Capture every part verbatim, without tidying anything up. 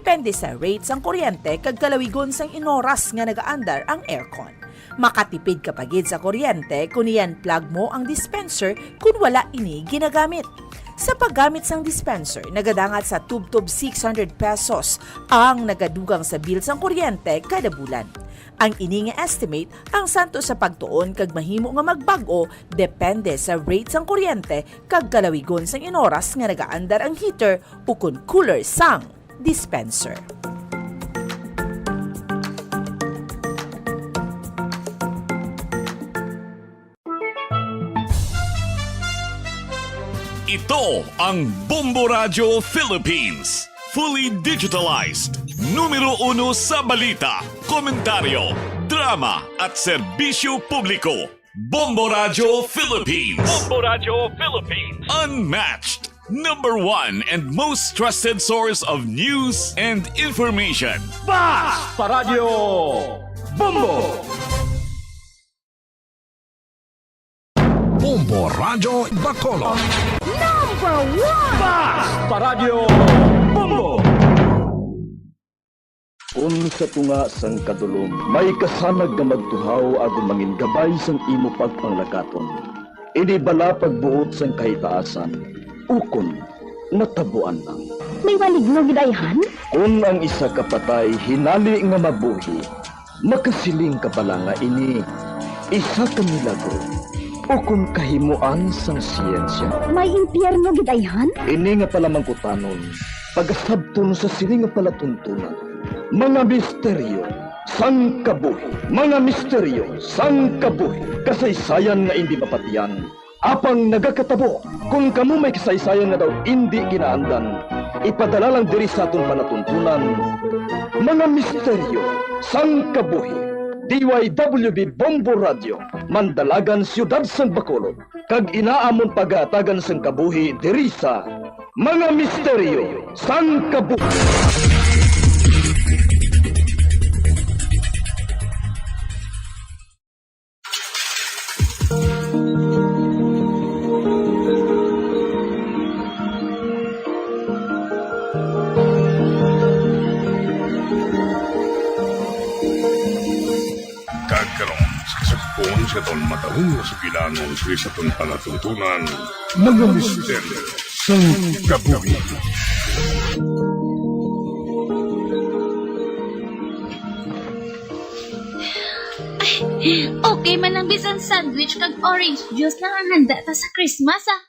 Depende sa rate sang kuryente kag kalawigon sang inoras nga nagaandar ang aircon. Makatipid ka pa gid sa kuryente kon i-unplug mo ang dispenser kon wala ini ginagamit. Sa paggamit sang dispenser, nagadangat sa tubtob six hundred pesos ang nagadugang sa bill sang kuryente kada bulan. Ang ini nga estimate ang santo sa pagtuon kag mahimo nga magbag-o depende sa rate sang kuryente kag kalawigon sang inoras nga nagaandar ang heater ukon cooler sang dispenser. Ito ang Bombo Radyo Philippines. Fully digitalized. Numero uno sa balita, komentaryo, drama, at serbisyo publiko. Bombo Radyo Philippines. Bombo Radyo Philippines. Unmatched. Number one and most trusted source of news and information. Bas Paradyo Bombo! Bombo Radyo Bacolod. Number one! Bas Paradyo Bombo! Kun sa tunga sang kadulom may kasanag nga magtuhaw agod mangin gabay sang imo pagpanglakaton, ini bala pagbuot sang kahitaasan, ukon natabuan lang. May maligno gid ayhan? Kun ang isa ka patay hinali nga mabuhi, makasiling ka bala nga ini isa ka milagro ukon kahimoan sang siyensya? May impyerno gid ayhan? Ini nga palamangkutanon, pagasabton sa sini nga palatuntunan. Mga misteryo sang kabuhi. Mga misteryo sang kabuhi. Kasaysayan nga indi mapatiyan, apang nagakatabo. Kon kamo may kasaysayan nga daw indi ginaandan, ipadala lang diri sa aton palatuntunan. Mga misteryo sang kabuhi. D Y W B Bombo Radio, Mandalagan, Siyudad sang Bacolod, kag ina amon pagahatagan sang kabuhi diri sa Mga Misteryo sang Kabuhi. Kag karon, sa kasugpon sa aton matahom nga sugilanon sa aton palatuntunan, Mga Misteryo sang Kabuhi. Ay, okay man lang bisan sandwich kag orange juice lang ang handa ta sa Christmas, ah.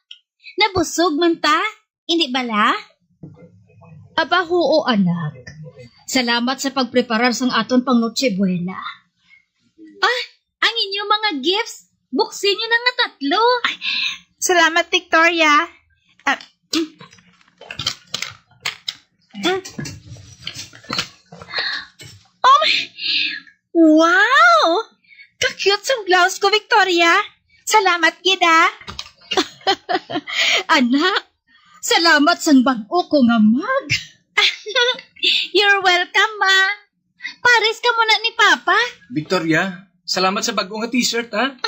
Nabusog man ta, indi bala? Aba, huo, anak. Salamat sa pagpreparar sang aton pang Noche Buena. Ah, ang inyo mga gifts, buksi niyo na nga tatlo. Ay, salamat, Victoria. Ah, mm. Mm. Oh my, wow! Ka-cute sang blouse ko, Victoria. Salamat gid, ah. Anak, salamat sang bag-o ko nga mug. You're welcome, ma. Pares ka mo na ni Papa. Victoria, salamat sa bag-o nga t-shirt, ha?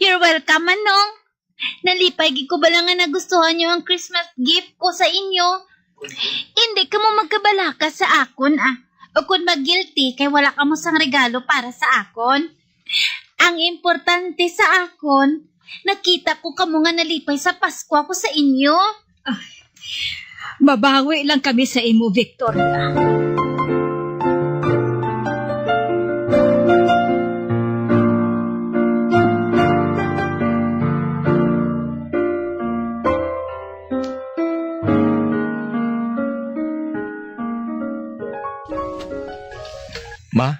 You're welcome, Manong. Nalipay gid ko bala nga nagustuhan niyo ang Christmas gift ko sa inyo. Hindi kamo magkabalaka sa akon, ah. O kung mag-guilty kay wala kamo sang regalo para sa akon. Ang importante sa akon, nakita ko kamo nga nalipay sa Paskwa ko sa inyo. Ah, mabawi lang kami sa imo, Victoria. Ma,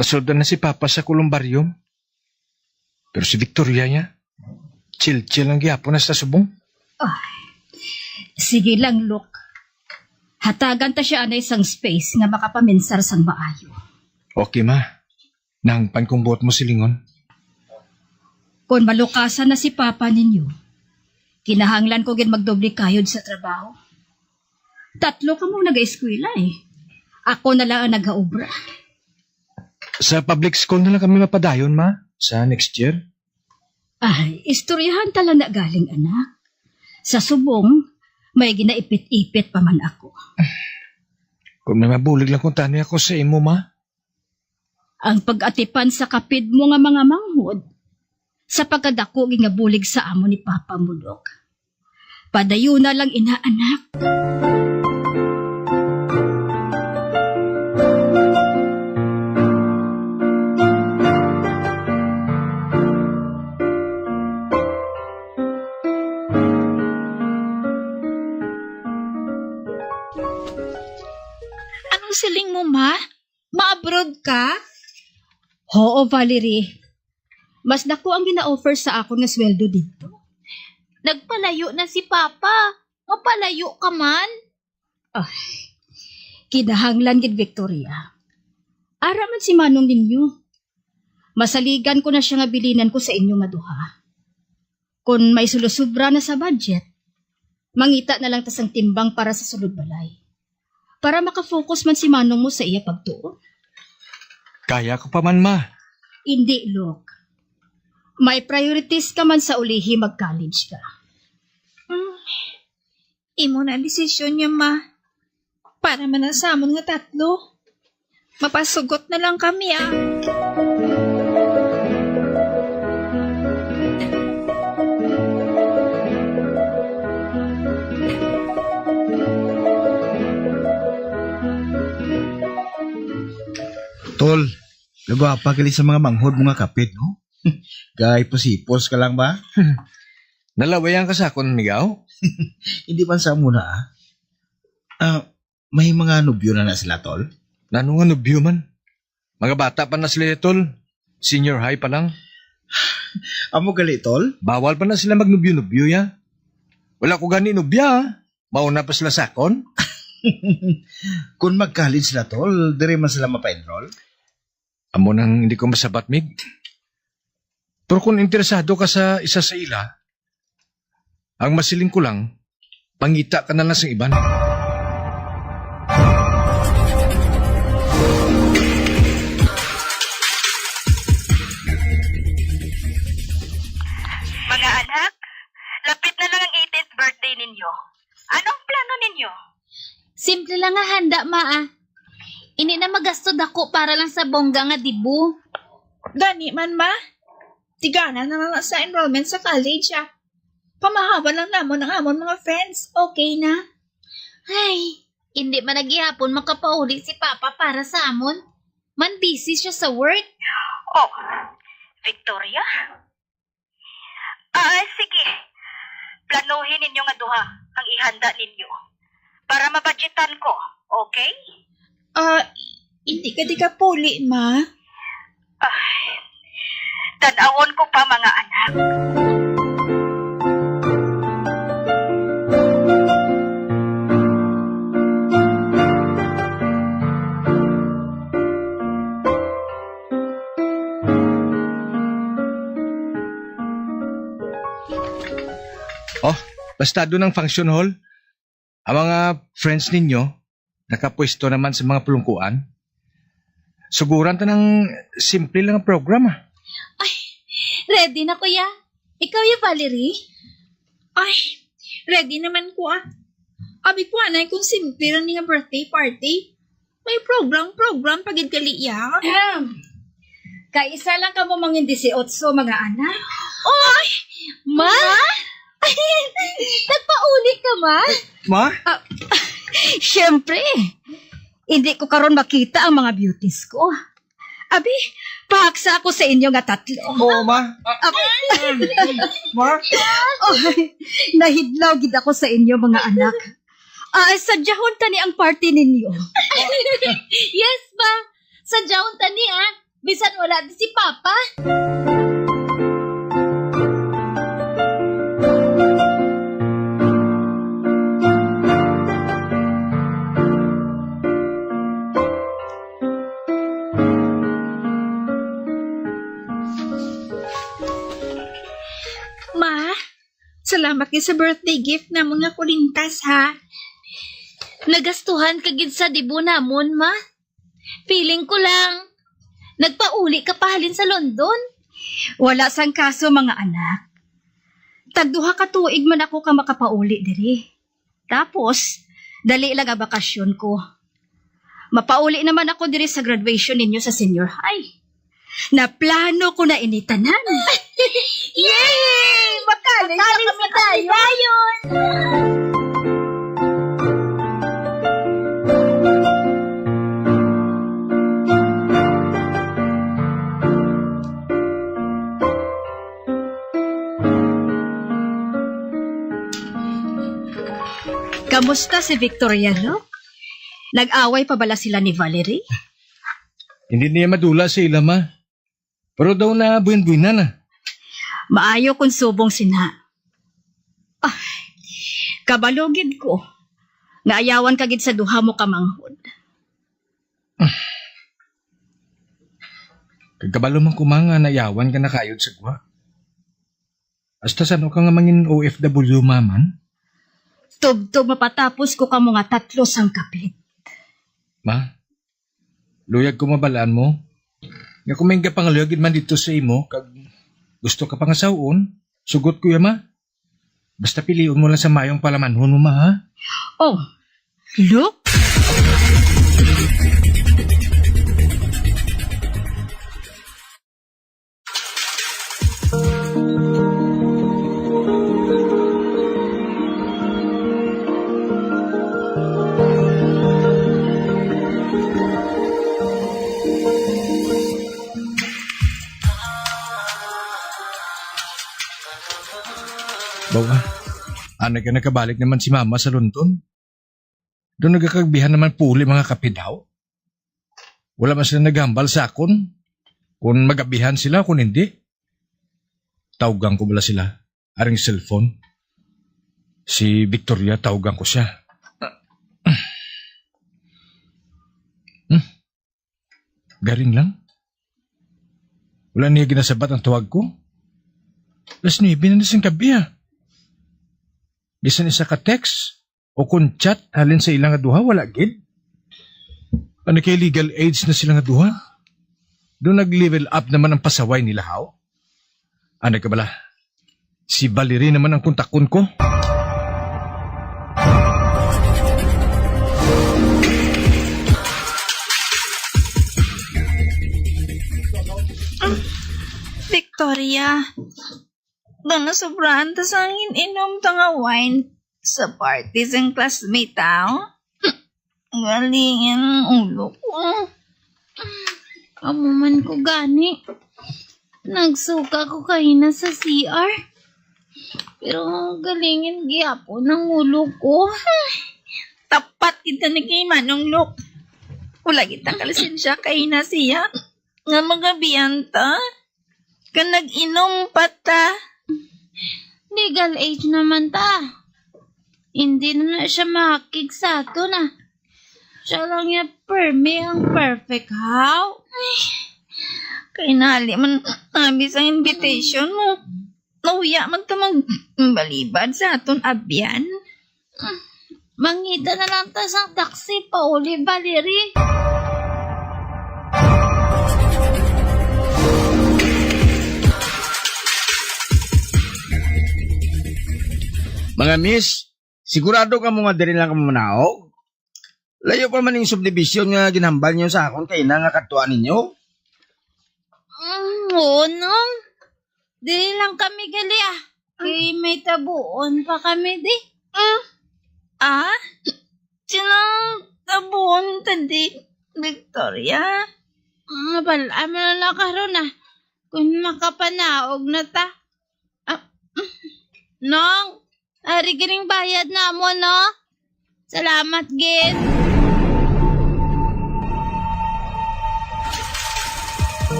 nasulod na si Papa sa columbarium. Pero si Victoria niya, chill-chill lang gihapon na sa subong. Ay, sige lang, Luke. Hatagan ta siya anay sang space nga makapaminsar sang maayo. Okay, ma. Nahangpan kong buot mo silingon. Kon malukasan na si Papa ninyo, kinahanglan ko gid magdoble kayod sa trabaho. Tatlo kamo nag-eskwela, eh. Ako na lang ang nagaobra. Sa public school na lang kami mapadayon, ma, sa next year. Ay, istoryahan ta lang na galing, anak. Sa subong, may ginaipit-ipit pa man ako. Kung may mabulig lang kuntani ako sa imo, ma. Ang pag-atipan sa kapid mo nga mga manghod, sa pagkadako gid nga bulig sa amo ni Papa mo, Dok. Padayuna lang ina, anak. Anong siling mo, ma? Ma-abroad ka? Oo, Valerie. Mas dako ang gina-offer sa akon nga sweldo didto. Nagpalayo na si Papa. Mapalayo ka man. Ay, kinahanglan gid, Victoria. Ara man si Manong ninyo. Masaligan ko na siya nga bilinan ko sa inyo nga duha. Kon may sulusubra na sa budget, mangita na lang ta sang timbang para sa sulod balay, para makafocus man si Manong mo sa iya pagtuon. Kaya ko pa man, ma. Indi, Lok. May priorities ka man sa ulihi mag-college ka. Mm. Imo na ang desisyon niya, ma. Para man na sa amon nga tatlo. Mapasugot na lang kami, ah. Tol, kagwapa gali sa mga manghod mo nga kapid, no? Kay pusipos ka lang ba? Nalawayan ka sa akon, migaw? Hindi man sa muna, ah. Ah, may mga nobyo na na sila, tol? Nano nga nobyo man? Mga bata pa na sila, tol. Senior high pa lang. Amo gali, tol? Bawal pa na sila magnobyo-nobyo, ya. Wala ko gani nobya, ah. Mauna pa sila sa akon. Kung mag-college sila, tol, diri man sila mapa-enroll? Amo nang hindi ko masabat, Mig. Pero kung interesado ka sa isa sa ila, ang masiling ko lang, pangita ka na lang sa iban. Mga anak, lapit na lang ang eighteenth birthday ninyo. Anong plano ninyo? Simple lang nga handa, ma, ah. Indi na magasto dako para lang sa bongga nga debut. Gani man, ma. Tigana na lang sa enrollment sa college, ah. Pamahawan lang namon ang amon mga friends. Okay na. Ay, hindi man na gihapon makapauli si Papa para sa amon. Man busy siya sa work. Oh, Victoria? Ah, sige. Planuhin ninyo nga duha ang ihanda ninyo para mabudgetan ko, okay? Ah, hindi ka di ka puli, ma. Ay, tan-awon ko pa, mga anak. Oh, basta doon ang function hall. Ang mga friends ninyo, nakapwesto naman sa mga pulungkuan. Suguran ta ng simple lang ang program, ah. Ay, ready na, kuya. Ikaw, ya, Valerie? Ay, ready naman ko, ah. Abi ko, anay, kung simple lang ni nga birthday party. May program-program pa gid gali iya. Ahem. Kay isa lang kamo mangin disiotso, mga anak. Oy! Ma? Nagpauli ka, ma? Ma? Ah, siyempre. Hindi ko karon makita ang mga beauties ko. Abi, pahaksa ako sa inyo nga tatlo. Oo, ma. Ah, ah, ma? Oy, nahidlaw gid ako sa inyo, mga anak. Ah, sadyahon tani ang party ninyo. Yes, ba? Sadyahon tani, ah. Bisan wala di si Papa. Ma, salamat gid sa birthday gift namon nga kulintas, ha. Nagastuhan ka gid sa debut namon, ma. Feeling ko lang, nagpauli ka pa halin sa London. Wala sang kaso, mga anak. Tagduha ka tuig man ako ka makapauli diri. Tapos, dali lang ang bakasyon ko. Mapauli naman ako diri sa graduation ninyo sa senior high. Naplano ko na ini tanan. Yay! Makaalis na kami dayon. Kamusta si Victoria, Luke? Nag-away pa bala sila ni Valerie? Hindi niya madula sa ila, ma. Pero daw na buhin-buhinan na. Maayo kung subong sina. Ah, kabalo gid ko nga ayawan ka gid sa duha mo ka manghod. Kag kabalo man ko, ma, nga naayawan ka na kaayo sa gwa. Hasta san-o ka nga mangin O F W, ma, man? Tubtob mapatapos ko kamo nga tatlo sang kapit. Ma, luyag ko mabal-an mo nga kung may gapangaluyag gid man dito sa imo kag gusto ka pangasaw-on, sugot ko ya, ma. Basta pilion mo lang sa mayong palamanhon mo, ma, ha? Oh, look. Bawa, ano ka, nakabalik naman si Mama sa London? Doon nagakagbihan naman puli mga kapidaw. Wala man sila naghambal sa akon kung magabihan sila o kung hindi. Tawgan ko bala sila, aring cellphone. Si Victoria, tawgan ko siya. Hmm? Garing lang. Wala niya ginasabat ang tawag ko. Alas nuebe na na sing gabi, ah. Bisan isa ka text o kon chat halin sa ila nga duha, wala gid. Ano kay legal age na sila nga duha? Do nag-level up naman ang pasaway nila, haw? Ano ka bala? Si Valerie naman ang kontakon ko. Victoria, daw nasobrahan ta sang inom ta nga wine sa party sang classmate, aw? Galing ang ulo ko. Amo man ko gani. Nagsuka ko kahina sa C R. Pero galingin gyapon ang ulo ko. Tapat kita ni kay Manong Lok. Wala kita kalisensya kahina siya. Nga magabian ta. Kag nag-inom pa ta. Legal age naman ta. Hindi na na siya mahakig sa aton, ah. Siya lang ya permi ang perfect, haw? Ay, kay nali man abi sang invitation mo. Nauya man ta magbalibad sa aton abyan. Mangita na lang ta sang taxi pauli, Valerie. Mga miss, sigurado kamo nga diri lang kamo manaog? Layo pa man ning subdivision nga ginhambal niyo sa akon kaina nga kadtuan ninyo. Mm, oo, Nong. Dili lang kami gali, ah. Kay may tabuon pa kami, di. Mm. Ah? Sinong tabuon ta, di, Victoria? Mabal-an mo na lang karon, ah. Kung makapanaog na ta. Ah, Nong, ari gining bayad namo, no? Salamat gid.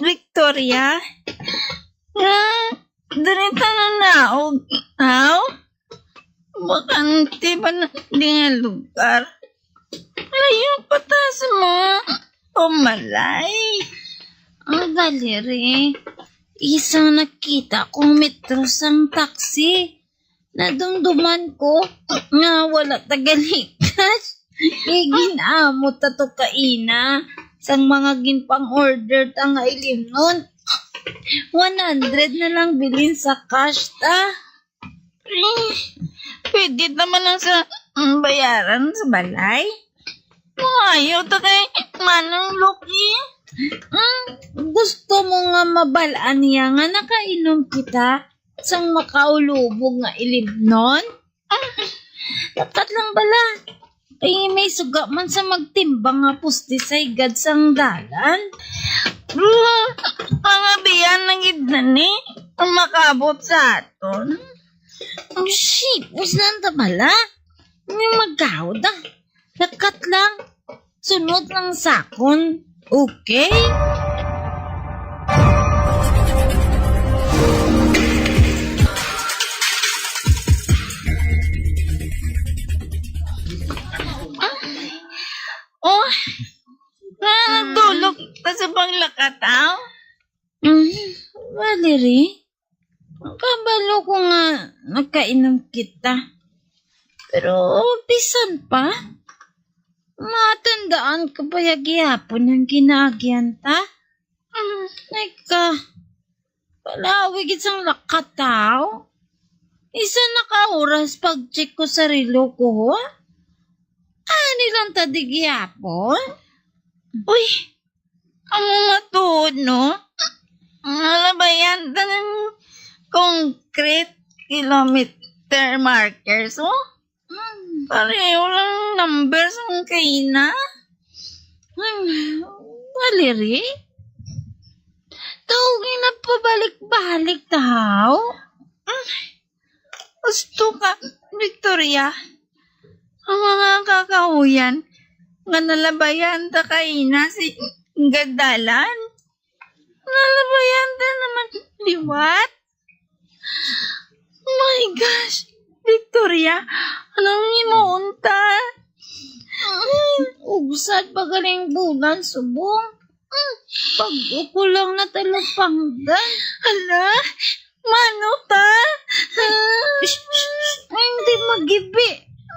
Victoria? Nga, diri ta nanaog, haw? Bakante ba na di nga lugar? Layo pa ta sa mga pamalay. Ang Valerie, isang nakita kong metro sang taxi. Nadumduman ko nga wala ta gali cash. Iginamot ta to kaina sang mga ginpang-order ta nga ilimnon. One hundred na lang bilin sa cash ta. Eh, pwede naman lang sa, mm, bayaran sa balay. Maayo to kay Manong Lucky. Mm, gusto mo nga mabal-an niya nga nakainom kita sang makaulubog nga ilimnon? Lakat lang bala. Kay may suga man sa magtimbang nga poste sa higad sang dalan. Mga biyan na gid na ni ang makaabot sa aton. Ang sipos lang ta bala. May magkaon da. Lakat lang. Sunod lang sa akon. Okay? Oh, na nagdulog ka sa panglakat, ah? Mm, Valerie, kabalo ko nga nakainom kita. Pero bisan pa, matandaan ka pa ya gihapon ang ginaagian ta? Mm, ika, palawi gid sang lakat, aw. Isa na ka oras pag-check ko sa relo ko, ha? Ani lang ta di gihapon? Uy, amo nga tuod, no? Nalabayan ta ng concrete kilometer markers, oh. Hmm, pareho lang number sang kaina. Hmm, Valerie? Tawag na pabalik-balik daw. Hmm, gusto ka, Victoria? Ang mga kakauyan nga nalabayan ta kaina sa gadalan. Nalabayan ta naman liwat. My gosh, Victoria, anong himuon ta? Ugsad pa galing bulan subong. Pag-uko lang na talapangdan. Hala, mano ta? Shh, shh, shh. Ay, hindi magibi.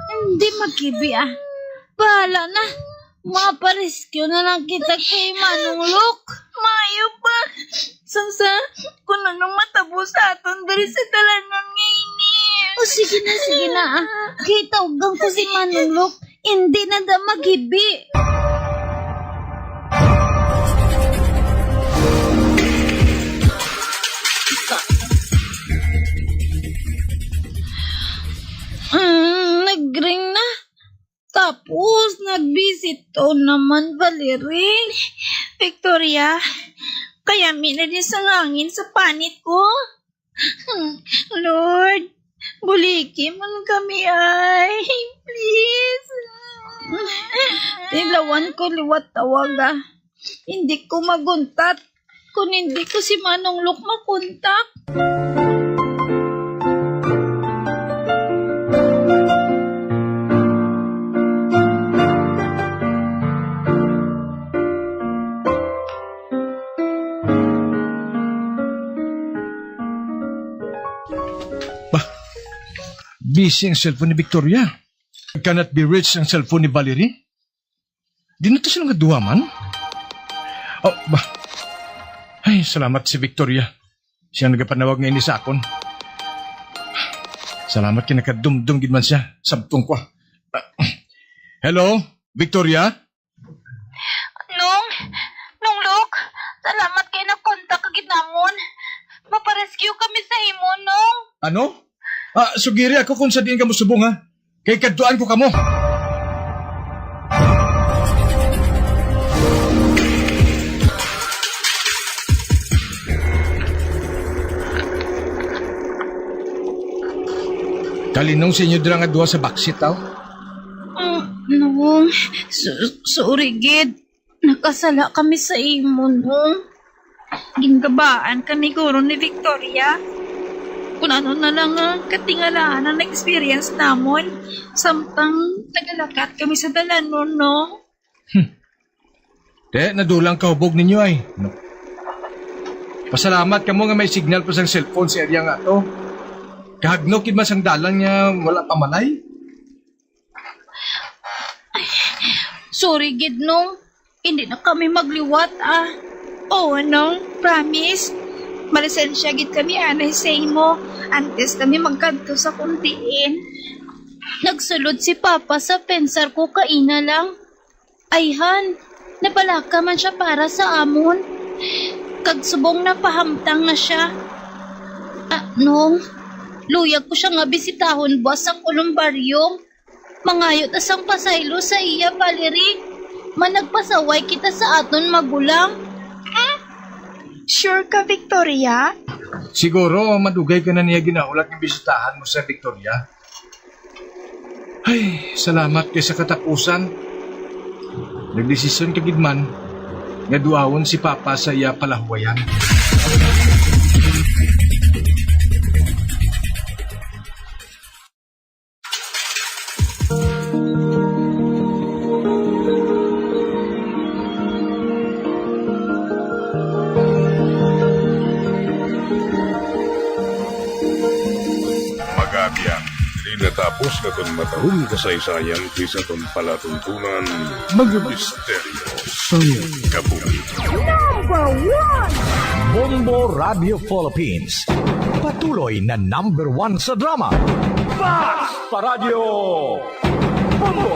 Hindi magibi, ah. Bahala na. Maparescue na lang kita kay Manong Luke. Maayo pa. Sang sa kung anong matabo sa aton diri sa dalanon nga ini. O, sige na, sige na, ah. Kay tawgan ko si Manong Luke. Hindi na da magibi. Mm, nag-ring na. Tapos, nag-visit to naman, Valerie. Victoria, kayami na din sa hangin sa panit ko. Lord, buliki man kami, ay. Please. Tilawan ko liwat tawaga. Hindi ko maguntat. Kung hindi ko si Manong Luke makontak. Bah, busy ang cellphone ni Victoria. Cannot be reached ang cellphone ni Valerie. Di na to sila nga duha man? Oh, ba? Ay, salamat si Victoria. Siya nagapanawag nga ini sa akon. Salamat kay nakadumdum gid man siya. Sabtong ko. Ah, hello, Victoria? Nong, Nong Luke, salamat kay nakontak ka gid namon. Maparescue kami sa imo, Nong. Ano? Ah, sugiri ako kung sa diin kamo subong, ha? Kay kadtuan ko kamo. Kalinong sa inyo dira nga duha sa backseat, aw? Ah, no. So-, sorry, gid. Nakasala kami sa imo, no? Gingabaan kami guro ni Victoria. Kung ano na lang ang katingalahan ang na-experience namon, samtang nagalakat kami sa dalanon, no? Hmm. Te, nadulang kahubog ninyo ay. No. Pasalamat kamo nga may signal pa sang cellphone sa area nga to. Kahagno gid man sang dalan nga wala pa malay. Ay, Sorry gid, Nong. Hindi na kami magliwat, ah. Oo, Nong. Promise. Malisensya gid kami anay sa imo. Antes kami magkadto sa kundiin. Nagsulod si Papa sa pensar ko kaina lang. Ayhan, nabalaka man sia para sa amon. Kag subong napahamtang na sia. Ah, Nong, luyag ko sia nga bisitahon buas sa kolumbarium. Mangayo ta sang pasaylo sa iya, Valerie. Managpasaway kita sa aton magulang. Hmm? Sure ka, Victoria? Siguro, madugay ka na niya ginahulat nga bisitahan mo sa Victoria. Ay, salamat kay sa katapusan, nagdesisyon ka gid man nga duawon si Papa sa iya palahuwayan. Mag-abya, diri natapos nga aton matahong kasaysayan kay sa aton palatuntunan, mga misteryo sang kabuhi. Number one! Bombo Radio Philippines, patuloy na number one sa drama. Basta Radyo Bombo!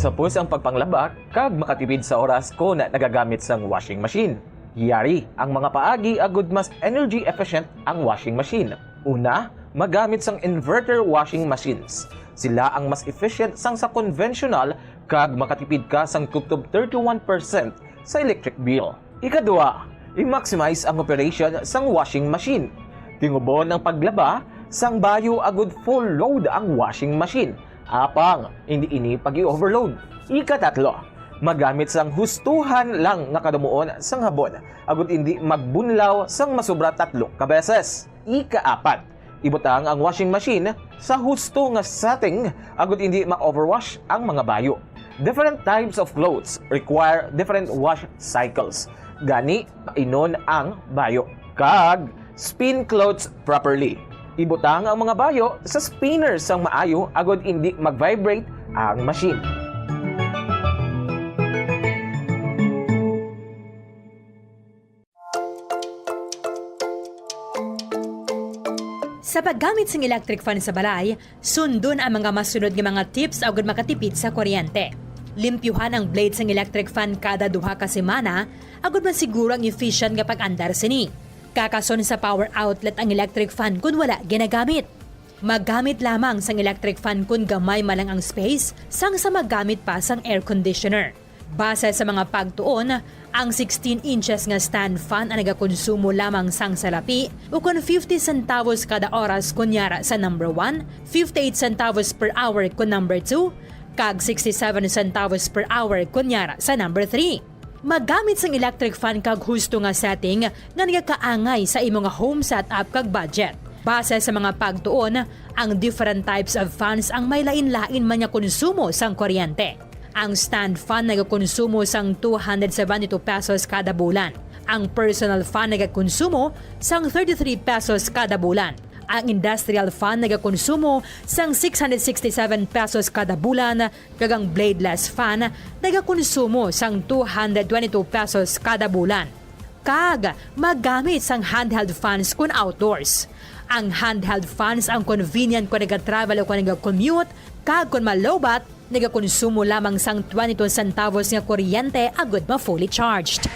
Sapos ang pagpanglaba kag makatipid sa oras kon nagagamit sang washing machine. Yari ang mga paagi agud mas energy efficient ang washing machine. Una, magamit sang inverter washing machines. Sila ang mas efficient sang sa conventional kag makatipid ka sang tubtob thirty-one percent sa electric bill. Ikadua, i-maximize ang operation sang washing machine. Tingubon ang paglaba sang bayo agud full load ang washing machine. Apang, hindi ini pag-i-overload. Ikatatlo, magamit sang hustuhan lang nga kadumuon sang habon, agud hindi magbunlaw sang masobra tatlo ka beses. Ikaapat, ibutang ang washing machine sa husto nga setting, agud hindi ma-overwash ang mga bayo. Different types of clothes require different wash cycles. Gani, painon ang bayo. Kag, spin clothes properly. Ibutang ang mga bayo sa spinner sang maayo agud indi mag-vibrate ang machine. Sa paggamit sang electric fan sa balay, sundon ang mga masunod nga mga tips agud makatipid sa kuryente. Limpyuhan ang blade sang electric fan kada duha ka semana agud masiguro ang efficient nga pag-andar sini. Kakason sa power outlet ang electric fan kon wala ginagamit. Maggamit lamang sang electric fan kon gamay man lang ang space sang sa maggamit pa sang air conditioner. Base sa mga pagtuon, ang sixteen inches nga stand fan ang nagakonsumo lamang sang salapi, ukon fifty centavos kada oras kon yara sa number one, fifty-eight centavos per hour kon number two, kag sixty-seven centavos per hour kon yara sa number three. Maggamit sang electric fan kag husto nga setting nga nagakaangay sa imo nga home setup kag budget. Base sa mga pagtuon, ang different types of fans ang may lain-lain man nga konsumo sang kuryente. Ang stand fan nagakonsumo sang two hundred seventy-two pesos kada bulan. Ang personal fan nagakonsumo sang thirty-three pesos kada bulan. Ang industrial fan nagakonsumo sang six hundred sixty-seven pesos kada bulan, kag ang bladeless fan nagakonsumo sang two hundred twenty-two pesos kada bulan. Kag magamit sang handheld fans kon outdoors. Ang handheld fans ang convenient kon nagatravel o kon nagacommute, kag kon malowbat, nagakonsumo lamang sang twenty-two centavos nga kuryente agud ma-fully charged.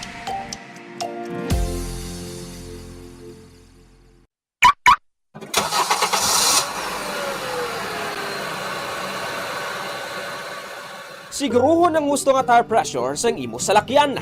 Siguruhon ang husto nga tire pressure sang imo salakyan.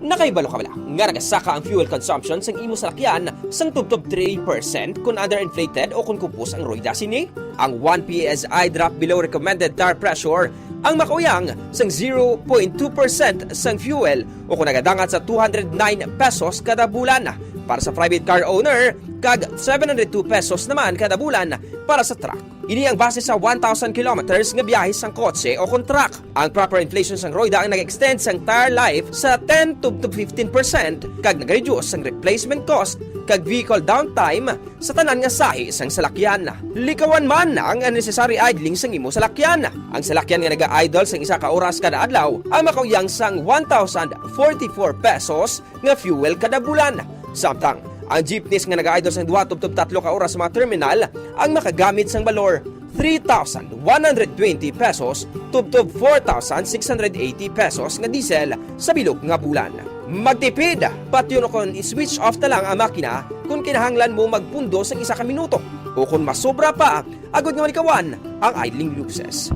Nakahibalo ka bala nga nagasaka ang fuel consumption sang imo salakyan sang tubtob three percent kon underinflated o kon kupos ang rueda sini? Ang one P S I drop below recommended tire pressure ang makauyang sang zero point two percent sang fuel o kon nagadangat sa two hundred nine pesos kada bulan para sa private car owner kag seven hundred two pesos naman kada bulan para sa truck Ini ang base sa one thousand kilometers nga biyahe sang kotse o kon truck. Ang proper inflation sang royda ang nag-extend sang tire life sa ten to fifteen percent kag nag-reduce sang replacement cost kag vehicle downtime sa tanan nga sahi sang salakyan. Likawan man ang unnecessary idling sang imo salakyan. Ang salakyan nga naga-idle sang isa ka oras kada adlaw ang makauyang sang one thousand forty-four pesos nga fuel kada bulan. Samtang ang jeepneys nga naga-idle sang duha tubtob tatlo ka oras sa mga terminal ang makagamit sang balor three thousand one hundred twenty pesos tubtob four thousand six hundred eighty pesos nga diesel sa bilog nga bulan. Magtipid, patyon kon i-switch off na lang ang makina kon kinahanglan mo magpundo sang isa ka minuto o kon masobra pa, agod nga malikawan ang idling luces.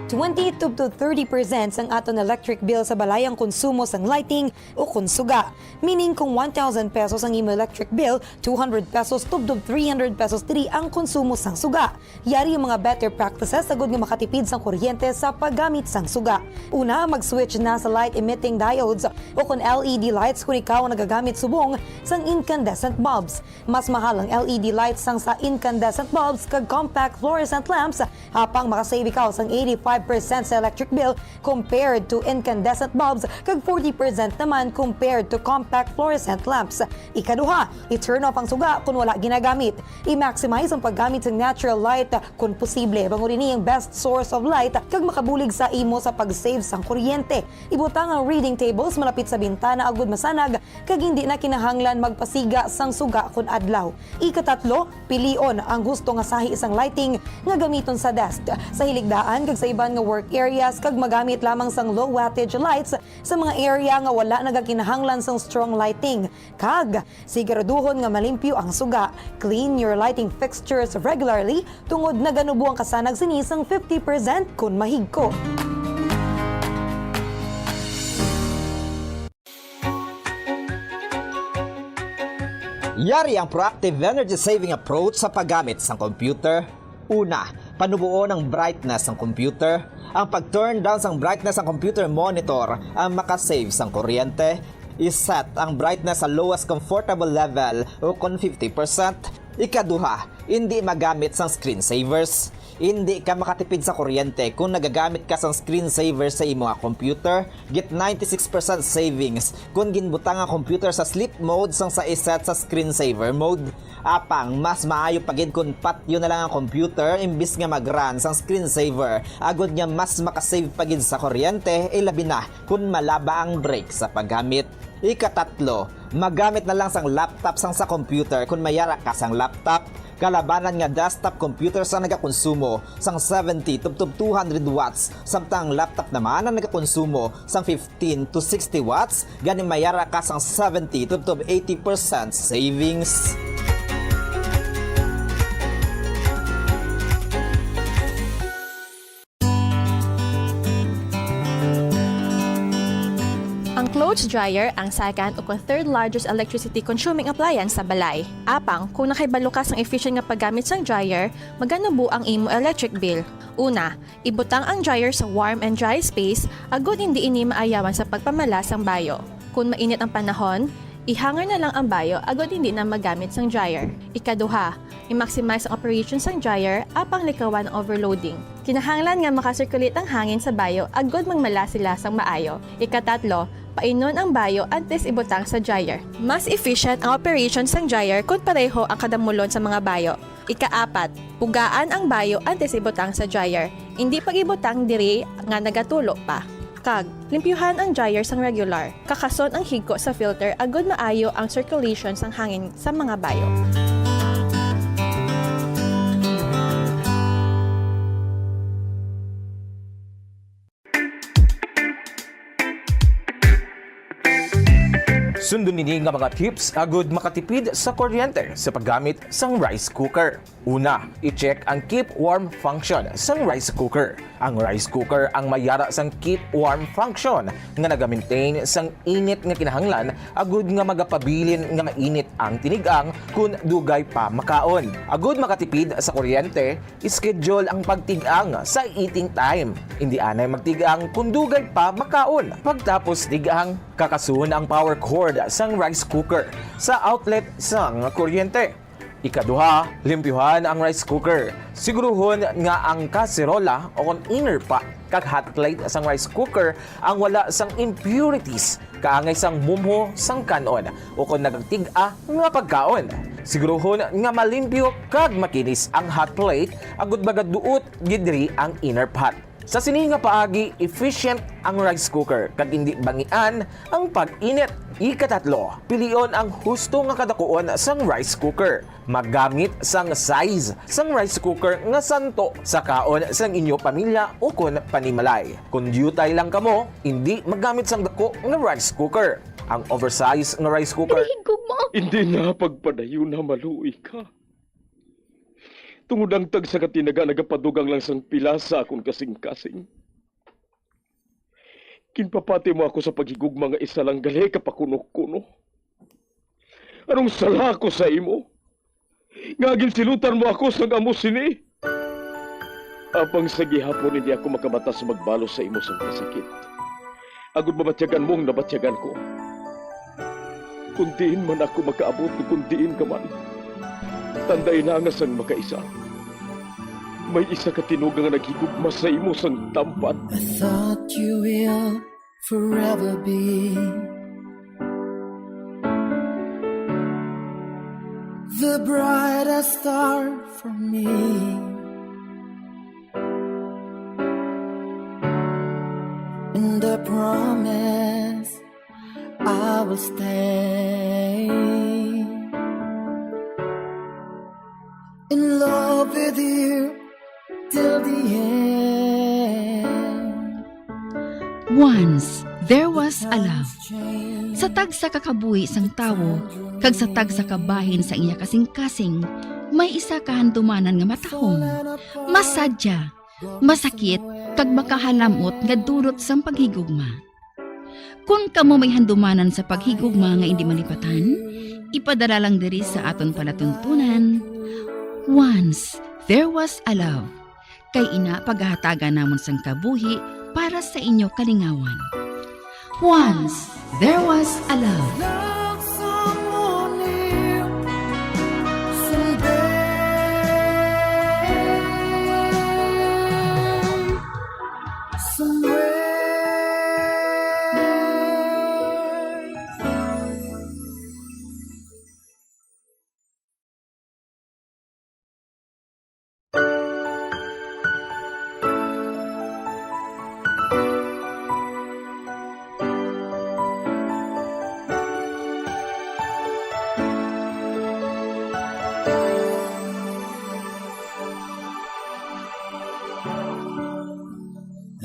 Twenty to thirty percent sang aton electric bill sa balay ang konsumo sang lighting o kon suga. Meaning, kung one thousand pesos ang imo electric bill, two hundred pesos tubtob three hundred pesos diri ang konsumo sang suga. Yari ang mga better practices agud nga makatipid sang kuryente sa paggamit sang suga. Una, mag-switch na sa light emitting diodes o kon L E D lights kon ikaw ang nagagamit subong sang incandescent bulbs. Mas mahal ang L E D lights sang sa incandescent bulbs kag compact fluorescent lamps, apang makasave ikaw sang eighty-five percent sa electric bill compared to incandescent bulbs kag forty percent naman compared to compact fluorescent lamps. Ikaduha, i-turn off ang suga kon wala ginagamit. I-maximize ang paggamit sa natural light kon posible, bangod ini ang best source of light kag makabulig sa imo sa pag-save sang kuryente. Ibutang ang reading tables malapit sa bintana agud masanag kag hindi na kinahanglan magpasiga sang suga kon adlaw. Ikatatlo, pilion ang husto nga sahi sang lighting nga gamiton sa desk, sa hiligdaan kag sa iban nga work areas kag magamit lamang sang low wattage lights sa mga area nga wala nagakinahanglan sang strong lighting. Kag siguraduhon nga malimpyo ang suga. Clean your lighting fixtures regularly tungod naganubo ang kasanag sini sang fifty percent kon mahigko. Yari ang proactive energy saving approach sa paggamit sang computer. Una, panuboon ang brightness sang computer. Ang pag-turn down sang brightness sang computer monitor ang makasave sang kuryente. I-set ang brightness sa lowest comfortable level o kon fifty percent. Ikaduha, hindi magamit sang screensavers. Hindi ka makatipid sa kuryente kung nagagamit ka sang screensaver sa imo nga computer. Get ninety-six percent savings kung ginbutang ang computer sa sleep mode sang sa iset sa screensaver mode. Apang mas maayo pa gid kung patyon na lang ang computer imbis nga mag-run sang screensaver, agod nga mas makasave pa gid sa kuryente, ilabi na kung malaba ang break sa paggamit. Ikatatlo, magamit na lang sang laptop sang sa computer kung may ara ka sang laptop. Kalabanan nga desktop computer sang nagakonsumo sang seventy tubtob two hundred watts, samtang ang laptop naman ang nagakonsumo sang fifteen to sixty watts, gani may ara ka sang seventy tubtob eighty percent savings. Ang clothes dryer ang second o kon third largest electricity consuming appliance sa balay. Apang, kung nakahibalo ka sang efficient nga paggamit sang dryer, maganubo ang imo electric bill. Una, ibutang ang dryer sa warm and dry space agud hindi ini maayawan sa pagpamala sang bayo. Kung mainit ang panahon, i-hanger na lang ang bayo agud hindi na magamit sang dryer. Ikaduha, i-maximize ang operation sang dryer apang likawan ang overloading. Kinahanglan nga maka-circulate ang hangin sa bayo agud magmala sila sang maayo. Ikatatlo, painon ang bayo antes ibutang sa dryer. Mas efficient ang operation sang dryer kon pareho ang kadamulon sa mga bayo. Ikaapat, pugaan ang bayo antes ibutang sa dryer. Indi pag-ibutang diri nga nagatulo pa. Kag, limpyuhan ang dryer sang regular. Kakason ang higko sa filter agud maayo ang circulation sang hangin sa mga bayo. Sundon nini nga mga tips agud makatipid sa kuryente sa paggamit sang rice cooker. Una, i-check ang keep warm function sang rice cooker. Ang rice cooker ang may yara sang keep warm function nga naga-maintain sang init nga kinahanglan agud nga magapabilin nga mainit ang tinigang kon dugay pa makaon. Agud makatipid sa kuryente, schedule ang pagtig-ang sa eating time. Indi anay magtig-ang kon dugay pa makaon. Pagtapos tig-ang, kakason ang power cord sang rice cooker sa outlet sang kuryente. Ikaduha, limpyuhan ang rice cooker. Siguruhon nga ang kaserola o kon inner pot kag hot plate sang rice cooker ang wala sang impurities kaangay sang mumho sang kan-on o kon nagtig-a nga pagkaon. Siguruhon nga malimpyo kag makinis ang hot plate agud magaduot gid diri ang inner pot. Sa sini nga paagi, efficient ang rice cooker kag indi bangian ang pag-init. Ikatatlo, pilion ang husto nga kadakuon sang rice cooker. Maggamit sang size sang rice cooker nga santo sa kaon sang inyo pamilya ukon panimalay. Kon diutay lang kamo, indi maggamit sang dako nga rice cooker. Ang oversize nga rice cooker Dili higugma. Hindi na pagpadayon na maluoy ka. Tungod ang tagsa ka tinaga nagapadugang lang sang pila sa akon kasing-kasing. Ginpapati mo ako sa paghigugma nga isa lang gali ka pakuno-kuno. Anong sala ko sa imo? Nga ginsilutan mo ako sang amo sini? Apang sa gihapon hindi ako makabatas magbalos sa imo sang kasakit. Agud mabatyagan mo ang nabatyagan ko. Kung diin man ako makaabot, kung diin ka man, tanday na nga sang makaisa. May isa ka tinuga nga naghigugma sa imo sang tampat. I thought you will forever be the brightest star for me. And I promise I will stay in love with you till the end. Once, there was a love. Sa tagsa ka kabuhi sang tawo kag sa tagsa ka bahin sa iya kasing-kasing, may isa ka handumanan nga matahom, masadya, masakit, kag makahalam-ot nga dulot sang paghigugma. Kon kamo may handumanan sa paghigugma nga indi malipatan, ipadala lang diri sa aton palatuntunan. Once, there was a love. Kay ina, pagahatagan namon sang kabuhi para sa inyo kalingawan. Once, there was a love. Love someone new someday. Somewhere.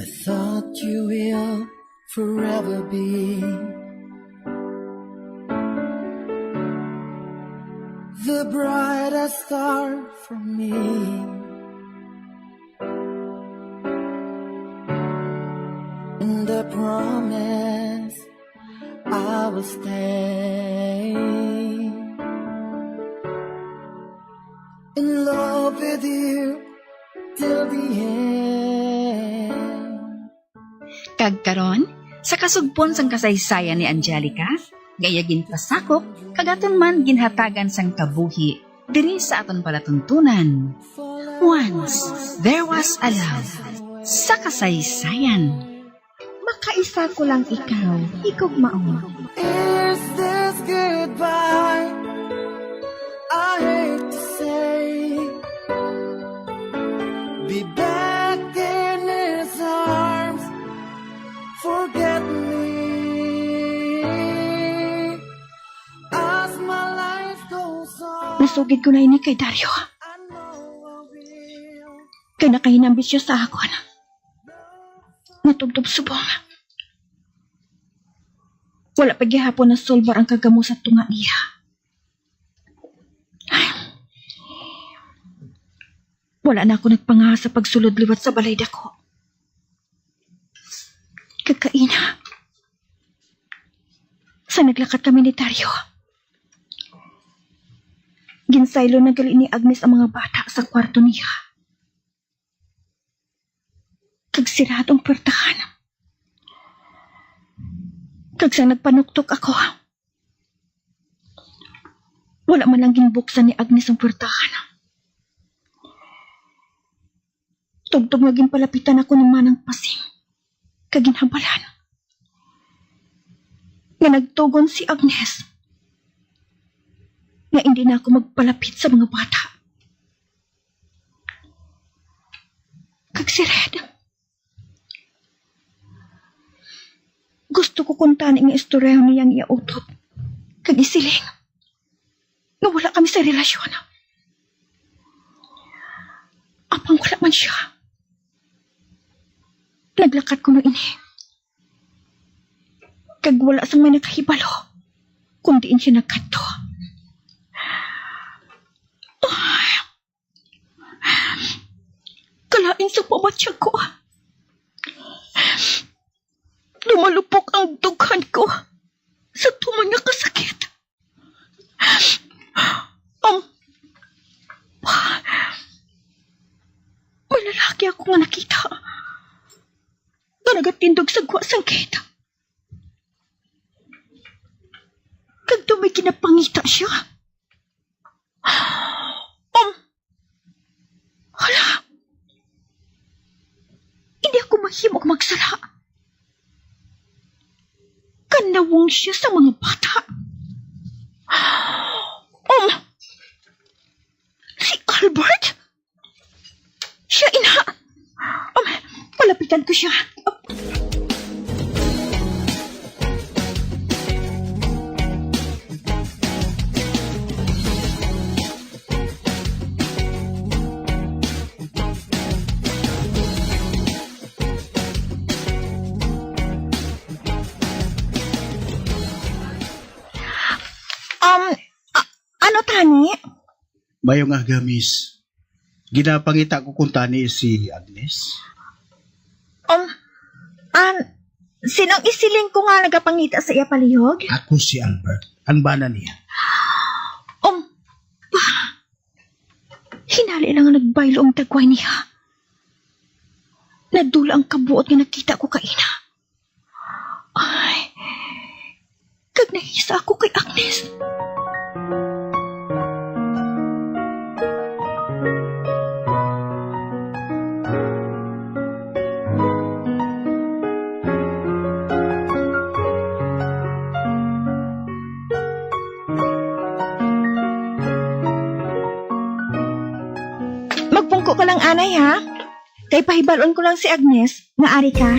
I thought you will forever be the brightest star for me. And I promise I will stay in love with you till the end. Kag karon, sa kasugpon sang kasaysayan ni Angelica, nga iya ginpasakop kag aton man ginhatagan sang kabuhi diri sa aton palatuntunan. Once, there was a love sa kasaysayan. Makaisa ko lang ikaw, higugmaon. Is this goodbye? I hate to say, be back in his arms, forget me. As my life goes on, Nasugid ko na ini kay Dario. I know I will. Kay nakahinambis siya sa akon. Natubtob subong. Wala pa gihapon nasulbar ang kagamo sa tunga niya. Wala na ako nagpangaha sa pagsulod liwat sa balay dako. Kag kaina, sa naglakat kami ni Dario, ginsaylo na gali ni Agnes ang mga bata sa kwarto niya. Kag sirado ang puwertahan. Kag sang nagpanuktok ako, wala man lang ginbuksan ni Agnes ang puwertahan. Tubtob nga ginpalapitan ako ni Manang Pasing, kag ginhabalan nga nagtugon si Agnes nga indi na ako magpalapit sa mga bata. Kag si Red, gusto ko kuntani nga istoryahon niya ang iya utod kag isiling nga wala kami sa relasyon. Apang wala man sia. Naglakat kuno ini. Kag wala sang may nakahibalo kung diin sia nagkadto. Ay, kalain sa pamatyag ko. Lumalupok ang dughan ko sa tuman nga kasakit. Um, may lalaki ako nga nakita nga nagatindog sa gwa sang gate. Kag daw may ginapangita siya. Um, hala, hindi ako mahimo magsala. Kanawong siya sa mga bata. Um, si Albert? Siya ina. Um, palapitan ko siya. Um, a-, ano tani? Mayong aga, miss. Ginapangita ko kuntani si Agnes. Um, an, sinong isiling ko nga nagapangita sa iya palihog? Ako si Albert, ang bana niya. Um, pa, hinali lang nga nagbaylo ang dagway niya. Nadula ang kabuot nga nakita ko kaina. Ay, kag nahisa ako kay Agnes. Magpungko ka lang, anay, ha? Kay pahibal-on ko lang si Agnes nga ari ka.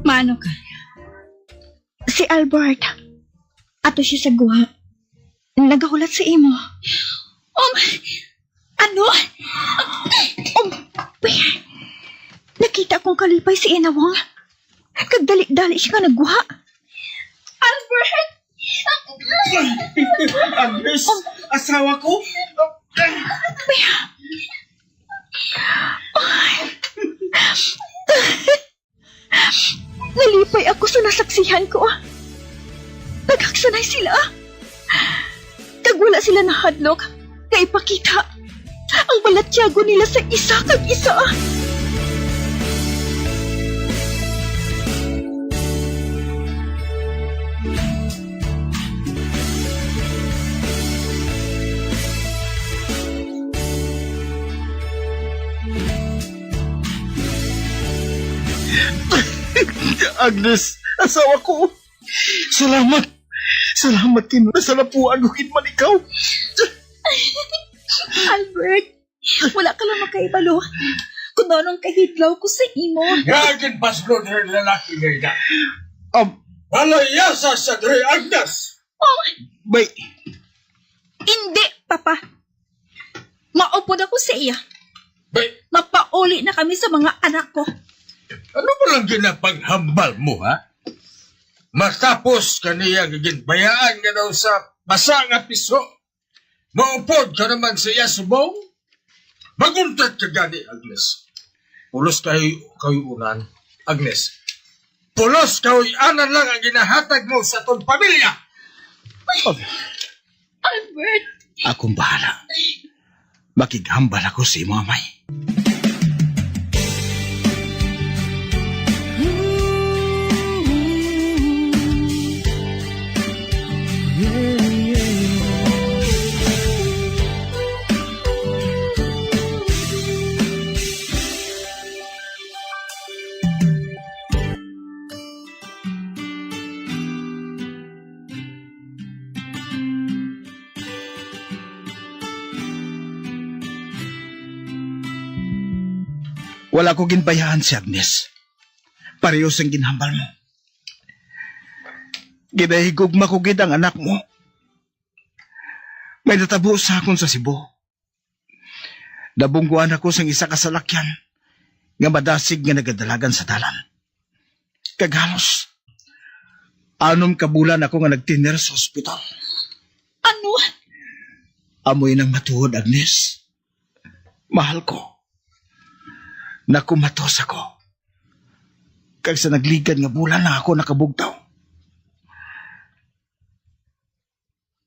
Maano ka? Si Albert. Ato siya sa guha. Nagahulat sa imo. Um, ano? Um, nakita kong kalipay si Inawang. Kag dali-dali siya nga nagguha. Albert! Agnes, asawa ko. Nalipay ako sa nasaksihan ko. Nagaksanay sila. Kag wala sila nahadlok nga ipakita ang balatyagon nila sa isa kag isa. Agnes, asawa ko. Salamat. Salamat kay nasalapuan ko gid man ikaw. Albert, wala ka lang makahibalo kung ano ang kahidlaw ko sa imo. Nga ginpaslo diri lalaki nga ina. Um, Malayasa sa diri, Agnes. Oh, Bay, hindi, Papa. Maupod ako sa iya. Bay, Mapauli na kami sa mga anak ko. Ano ba lang ginapanghambal mo, ha? Matapos kaniya nga ginbayaan nga daw sa basa nga piso, maupod ka naman sa iya subong? Maguntat ka gani, Agnes. Pulos kay kayunan, Agnes. Pulos kahuy-anan lang ang ginahatag mo sa atong pamilya. Albert! Akong bahala. Makighambal ako sa imo amay. Wala ko ginbayaan si Agnes. Pareho sang ginhambal mo. Ginahigugma ko gid ang anak mo. May natabo sa akon sa Cebu. Nabungguan ako sang isa ka salakyan nga madasig nga nagadalagan sa dalan. Kag halos anom ka bulan ako nga nagtiner sa ospital. Ano? Amoy nang matuod, Agnes. Mahal ko. Nakumatos ako. Kag sa nagligad nga bulan na ako nakabugtaw.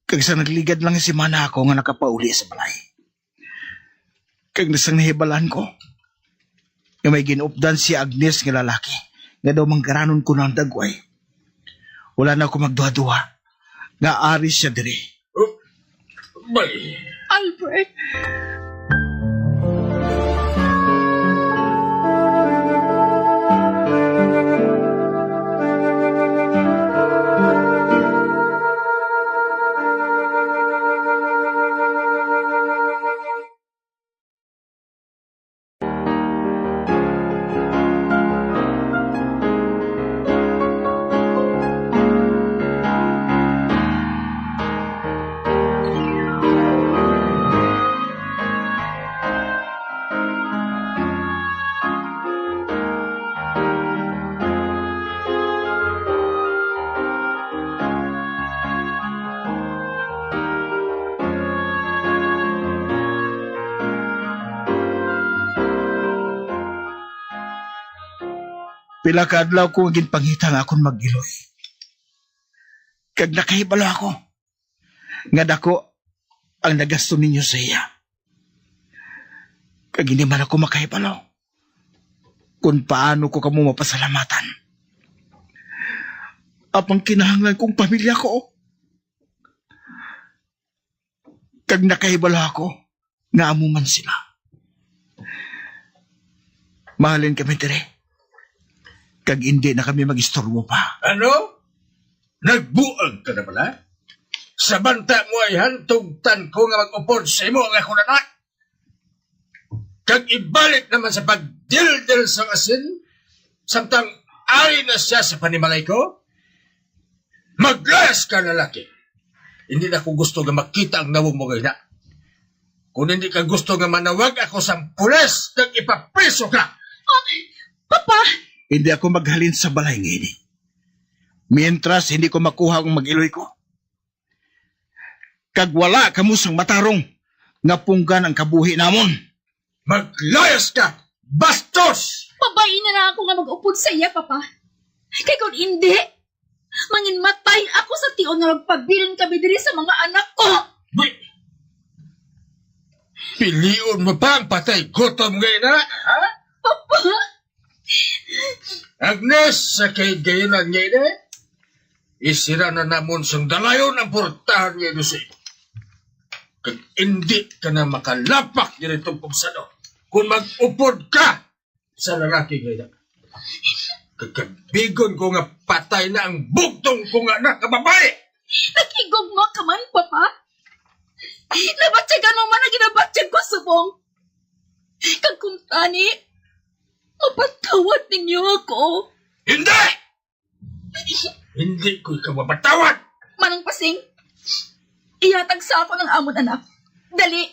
Kag sa nagligad lang nga semana ako nga nakapauli sa balay. Kag nasang nahibalaan ko nga may ginupdan si Agnes nga lalaki nga daw manggaranon ko ng dagway. Wala na ako magduha-duha nga ari siya diri. Oh, bay. Albert. Pila ka adlaw ko nga ginpangita nga akon mag-iloy. Kag nakahibalo ako nga dako ang nagasto ninyo sa iya. Kag hindi man ako makahibalo kung paano ko kamo mapasalamatan. Apang kinahanglan kong pamilya ko. Kag nakahibalo ako nga amo man sila. Mahalin kami diri. Kag indi na kami mag-istorbo pa. Ano? Nagbuang ka na pala? Sa banta mo ay hantugtan ko nga mag-upod sa imo ang akong anak. Kag ibalik naman sa pagdildil sang asin, samtang ari na siya sa panimalay ko? Maglayas ka, lalaki. Hindi na ko gusto nga makita ang nawong mo nga ina. Kung hindi ka gusto nga manawag ako sa pulis, kag ipapriso ka. Oh, Papa! Hindi ako maghalin sa balay nga ini. Mientras hindi ko makuha ang mag-iloy ko. Kag wala kamo sang matarong nga punggan ang kabuhi namon. Maglayas ka! Bastos! Pabayi na lang ako nga mag-upod sa iya, Papa. Kay kung hindi, manginmatay ako sa tion nga magpabilin kami diri sa mga anak ko. Wait! Pilion mo pa ang patay gutom nga ina, ha? Papa! Agnes, sa kay gayon nga ina, isira na namon sang dalayon ang portahan nga inusi. Kag indi ka na makalapak diri tong pumsano kung mag-upod ka sa lalaki nga ina. Kag kabigon ko nga patay na ang bugtong ko nga anak nga babae. Nakigugma ka man, Papa. Nabatyagan mo man ang ginabatyag ko subong. Kag kung tani, mapatawad ninyo ako. Hindi! Hindi ko ikaw mapatawad! Manong Pasing, ihatag sa akon ang amon anak. Dali!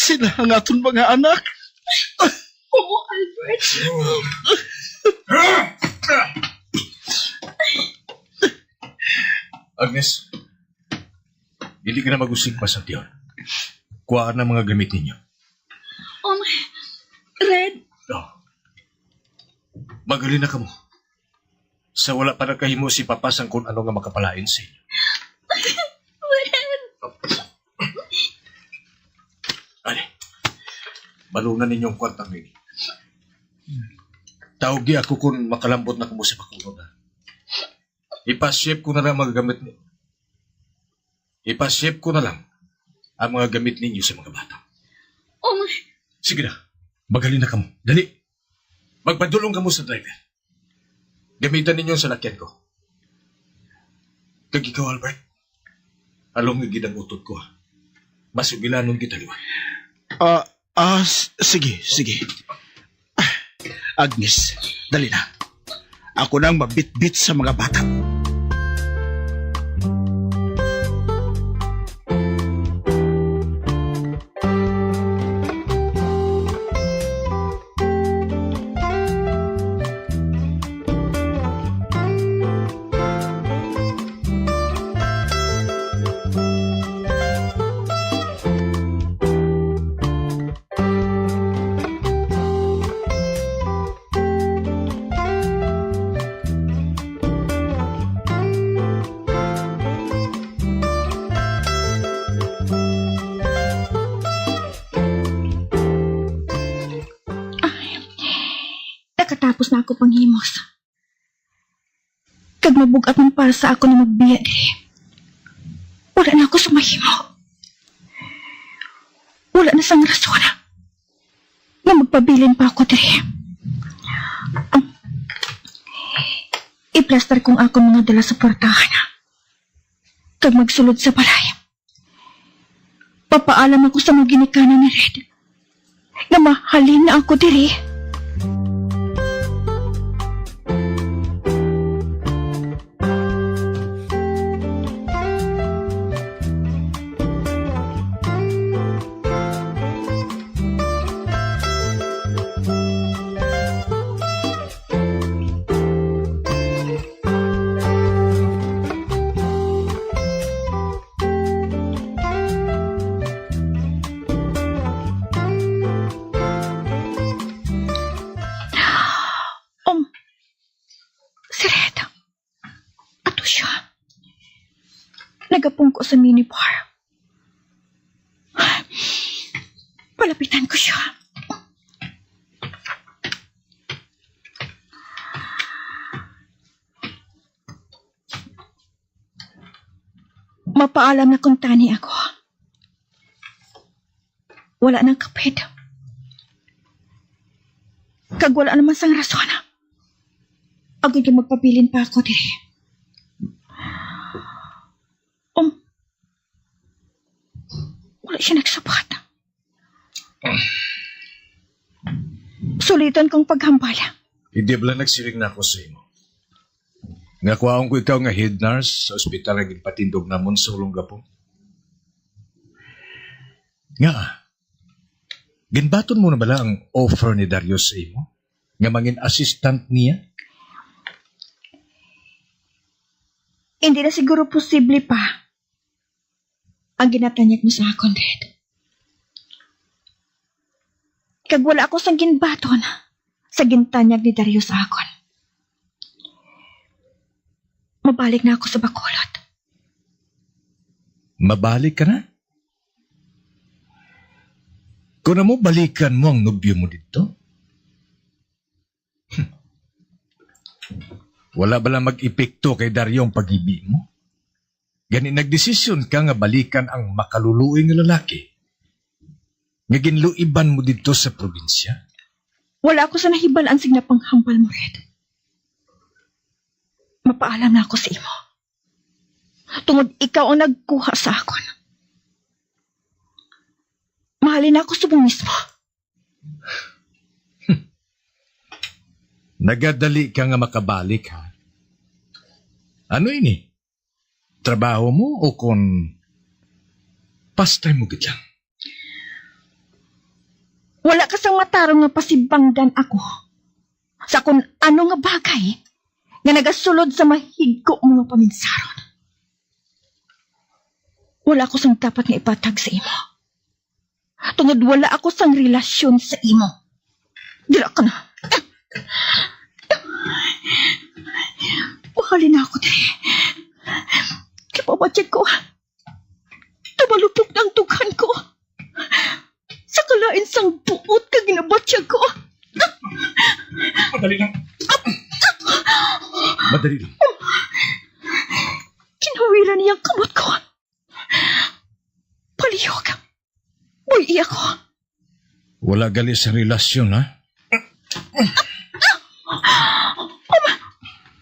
Sila ang aton mga anak. Oo, Albert. Agnes, dili ka na mag-usig pa sa tiyon. Kuha na mga gamit ninyo. Um, Red. Oh. Magali na kamo. Sa wala pa nakahimo si Papa sang kun ano nga makapalain sa inyo. Red. Ani, balunan ninyo ang kwarta, Mary. Tawgi ako kung makalambot na kamo sa bakulod, ha? Ipa-ship ko na lang mga gamit ni-, ipa-ship ko na lang ang mga gamit ninyo sa mga bata. Oh my. Sige na, magali na kamo. Dali. Magpadulong kamo sa driver. Gamitan ninyo ang salakyan ko. Kag ikaw, Albert, alom nga gid ang utod ko, ha. Masugilanon kita liwat. Ah, ah, s-, sige, sige. Ah, Agnes, dali na. Ako nang mabitbit sa mga bata. Ay, nakatapos na ako panghimos. Kag mabug-at man para sa ako na magbiya diri. Wala na ako sa mahimo. Wala na sang rason nga magpabilin pa ako diri. Ang, iplastar kong akon mga dala sa portahan kag magsulod sa balay. Papaalam ako sa mga ginikanan ni Red nga mahalin na ako diri. Um, si Red. Ato siya. Nagapungko sa minibar. Palapitan ko siya. Mapaalam na kuntani ako. Wala nang kapid. Kag wala naman sang rason. Agod nga magpabilin pa ako diri. Um, wala siya nagsabat. Suliton kong paghambal. Hindi bala nagsiling na ako sa imo nga kuhaon ko ikaw nga head nurse sa ospital nga ginpatindog namon sa ulong gapon? Nga, ginbaton mo na bala ang offer ni Darius sa imo nga mangin assistant niya? Hindi na siguro posible pa. ang ginatanyag mo sa akon, Red. Kag wala ako sang ginbaton sa gintanyag ni Dario sa akon. Mabalik na ako sa Bacolod. Mabalik ka na? Kon amo, balikan mo ang nobyo mo didto? Wala bala mag-epekto kay Dario ang paghibi mo? Gani nagdesisyon ka nga balikan ang makaluluoy nga lalaki nga ginluiban mo didto sa probinsya? Wala ako sa nahibal-an sing napanghambal mo, Red. Mapaalam na ako sa imo. Tungod ikaw ang nagkuha sa akon. Mahalin ako subong mismo. Nagadali ka nga makabalik, ha? Ano ini? Trabaho mo o kon pastime mo gid lang? Wala ka sang matarong nga pasibanggan ako sa kon ano nga bagay nga nagasulod sa mahigko mo nga paminsaron. Wala ko sang dapat nga ipatag sa imo. Tungod wala ako sang relasyon sa imo. Dira ka na. Mahalin na ako, diri. Kipabatyag ko. Tumalupok na ang dughan ko. Sa kalain sang buot ka ginabatyag ko. Madali lang. Madali lang. Kinawilan niya ang kamot ko. Palihog. Buy-i ako. Wala gali sa relasyon, ha? Ama!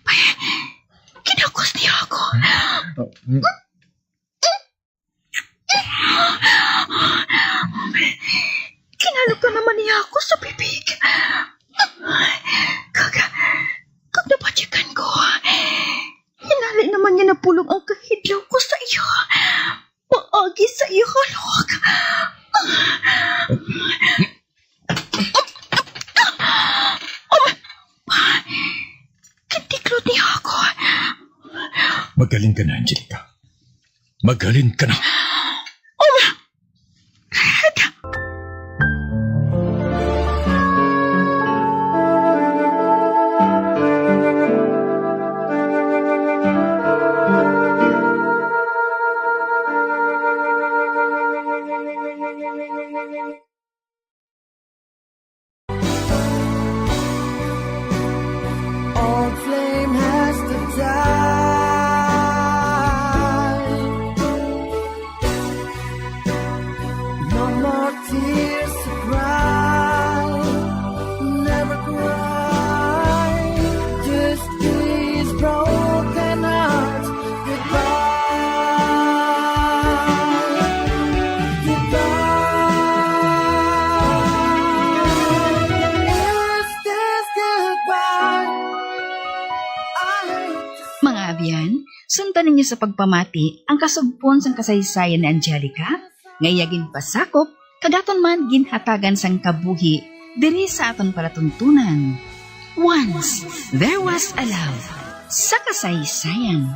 Ay, kinakos niya ako. Kinalok ka naman niya ako sa bibig. Kag, kag nabatyagan ko. Hinali naman niya napulong ang kahidlaw ko sa iya. Paagi sa iya halok. Kintiklot niya ako. Magaling ka na, Angelica. Magaling ka na. Old flame has to die. No more tears to cry. Never cry. Just these broken hearts. Goodbye. Goodbye. Is this goodbye? I hate to Mga abyan, sundan ninyo sa pagpamati ang kasugpon sang kasaysayan ni Angelica nga iya ginpasakop kag aton man ginhatagan sang kabuhi diri sa aton palatuntunan. Once There Was a Love sa Kasaysayan.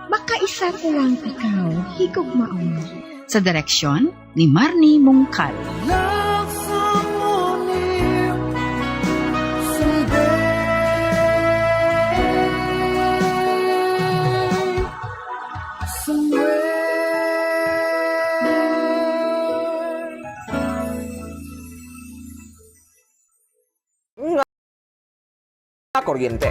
Makaisa ko lang ikaw, higugmaon. Sa direksyon ni Marnie Mungkal. Love someone new someday, somewhere. Nga kuryente.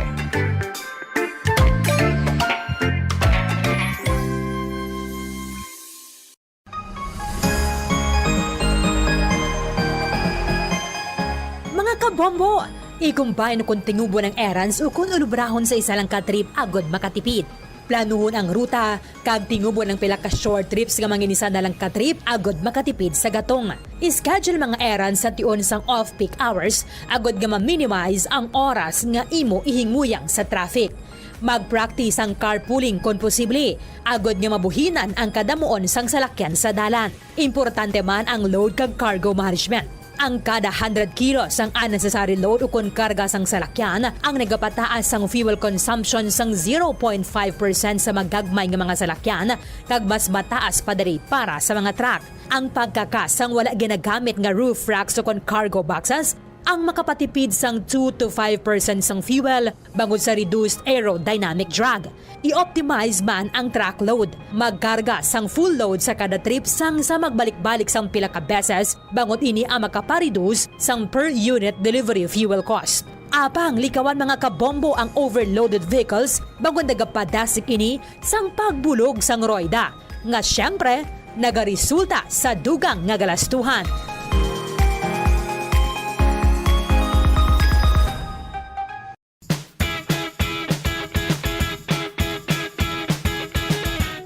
Mga kabombo, i-combine kon tingubon ang errands ukon ulubrahon sa isa lang ka trip agod makatipid. Planuhon ang ruta kag tingubon ang pila ka short trips nga manginisa na lang ka trip agod makatipid sa gatong. I-schedule mga errands sa tion sang off-peak hours agod nga ma-minimize ang oras nga imo ihinguyang sa traffic. Mag-practice ang carpooling kon posible, agod nga mabuhinan ang kadamuon sang salakyan sa dalan. Importante man ang load kag cargo management. Ang kada hundred kilo sang unnecessary load ukon karga sang salakyan ang nagapataas sang fuel consumption sang zero point five percent sa magagmay nga mga salakyan kag mas mataas pa diri para sa mga truck. Ang pagkakas sang wala ginagamit nga roof racks ukon cargo boxes ang makapatipid sang two to five percent sang fuel bangod sa reduced aerodynamic drag. I-optimize man ang truck load. Magkarga sang full load sa kada trip sang sa magbalik-balik sang pila ka beses, bangod ini ang makapareduce sang per unit delivery fuel cost. Apang likawan, mga kabombo, ang overloaded vehicles, bangod nagapadasig ini sang pagbulog sang royda, nga siyempre nagaresulta sa dugang nga galastuhan.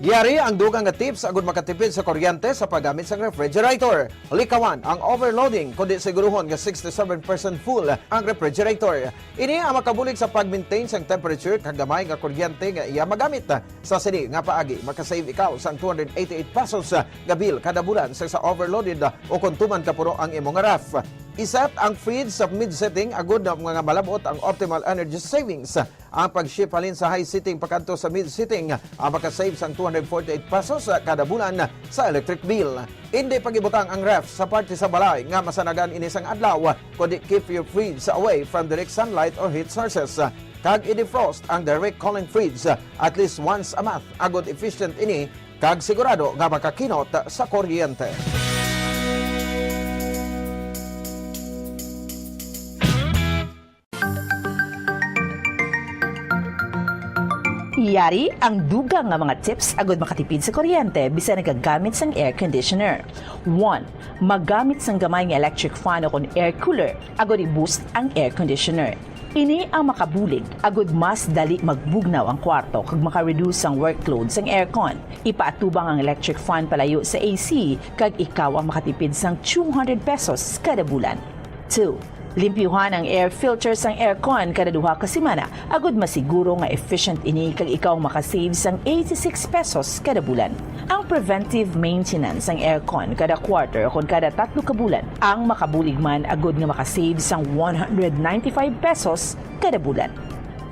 Yari ang dugang nga tips agud makatipid sa kuryente sa paggamit sang refrigerator. Likawan ang overloading, kundi siguruhon nga sixty-seven percent full ang refrigerator. Ini ang makabulig sa pag-maintain sang temperature kag gamay nga kuryente nga iya magamit. Sa sini nga paagi, makasave ikaw sang two hundred eighty-eight pesos nga bill kada bulan sa, sa overloaded o kon tuman ka puno ang imo nga ref. I-set ang fridge sa mid setting agud nga malab-ot ang optimal energy savings. Ang pag-shift halin sa high setting pakadto sa mid setting ang makasave sang two hundred forty-eight pesos kada bulan sa electric bill. Indi pag-ibutang ang ref sa parte sa balay nga masanagan ini sang adlaw, kundi keep your fridge away from direct sunlight or heat sources. Kag i-defrost ang direct cooling fridge at least once a month agud efficient ini kag sigurado nga makakinot sa kuryente. Yari ang dugang nga mga tips agud makatipid sa kuryente bisan nagagamit sang air conditioner. One, maggamit sang gamay nga electric fan o kon air cooler agud i-boost ang air conditioner. Ini ang makabulig agud mas dali magbugnaw ang kwarto kag maka-reduce ang workload sang aircon. Ipaatubang ang electric fan palayo sa A C kag ikaw ang makatipid sang two hundred pesos kada bulan. Two, limpyuhan ang air filter sang aircon kada duha ka semana agud masiguro nga efficient ini kag ikaw makasave sang eighty-six pesos kada bulan. Ang preventive maintenance sang aircon kada quarter o kon kada tatlo ka bulan ang makabulig man agud nga makasave sang one hundred ninety-five pesos kada bulan.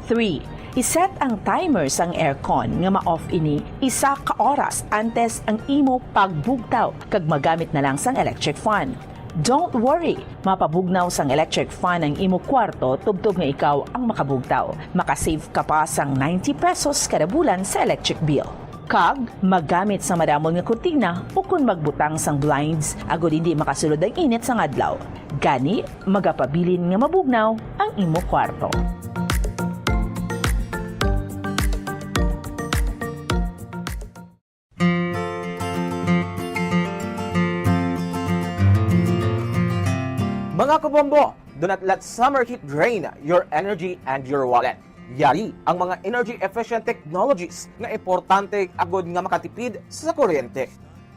Three, i-set ang timer sang aircon nga ma-off ini isa ka oras antes ang imo pagbugtaw kag magamit na lang sang electric fan. Don't worry, mapabugnaw sang electric fan ang imo kwarto tubtob nga ikaw ang makabugtaw. Makasave ka pa sang ninety pesos kada bulan sa electric bill. Kag magamit sang madamon nga kurtina ukon magbutang sang blinds agud indi makasulod ang init sang adlaw. Gani, magapabilin nga mabugnaw ang imo kwarto. Mga kabombo, do not let summer heat drain your energy and your wallet. Yari ang mga energy-efficient technologies nga importante agud nga makatipid sa kuryente.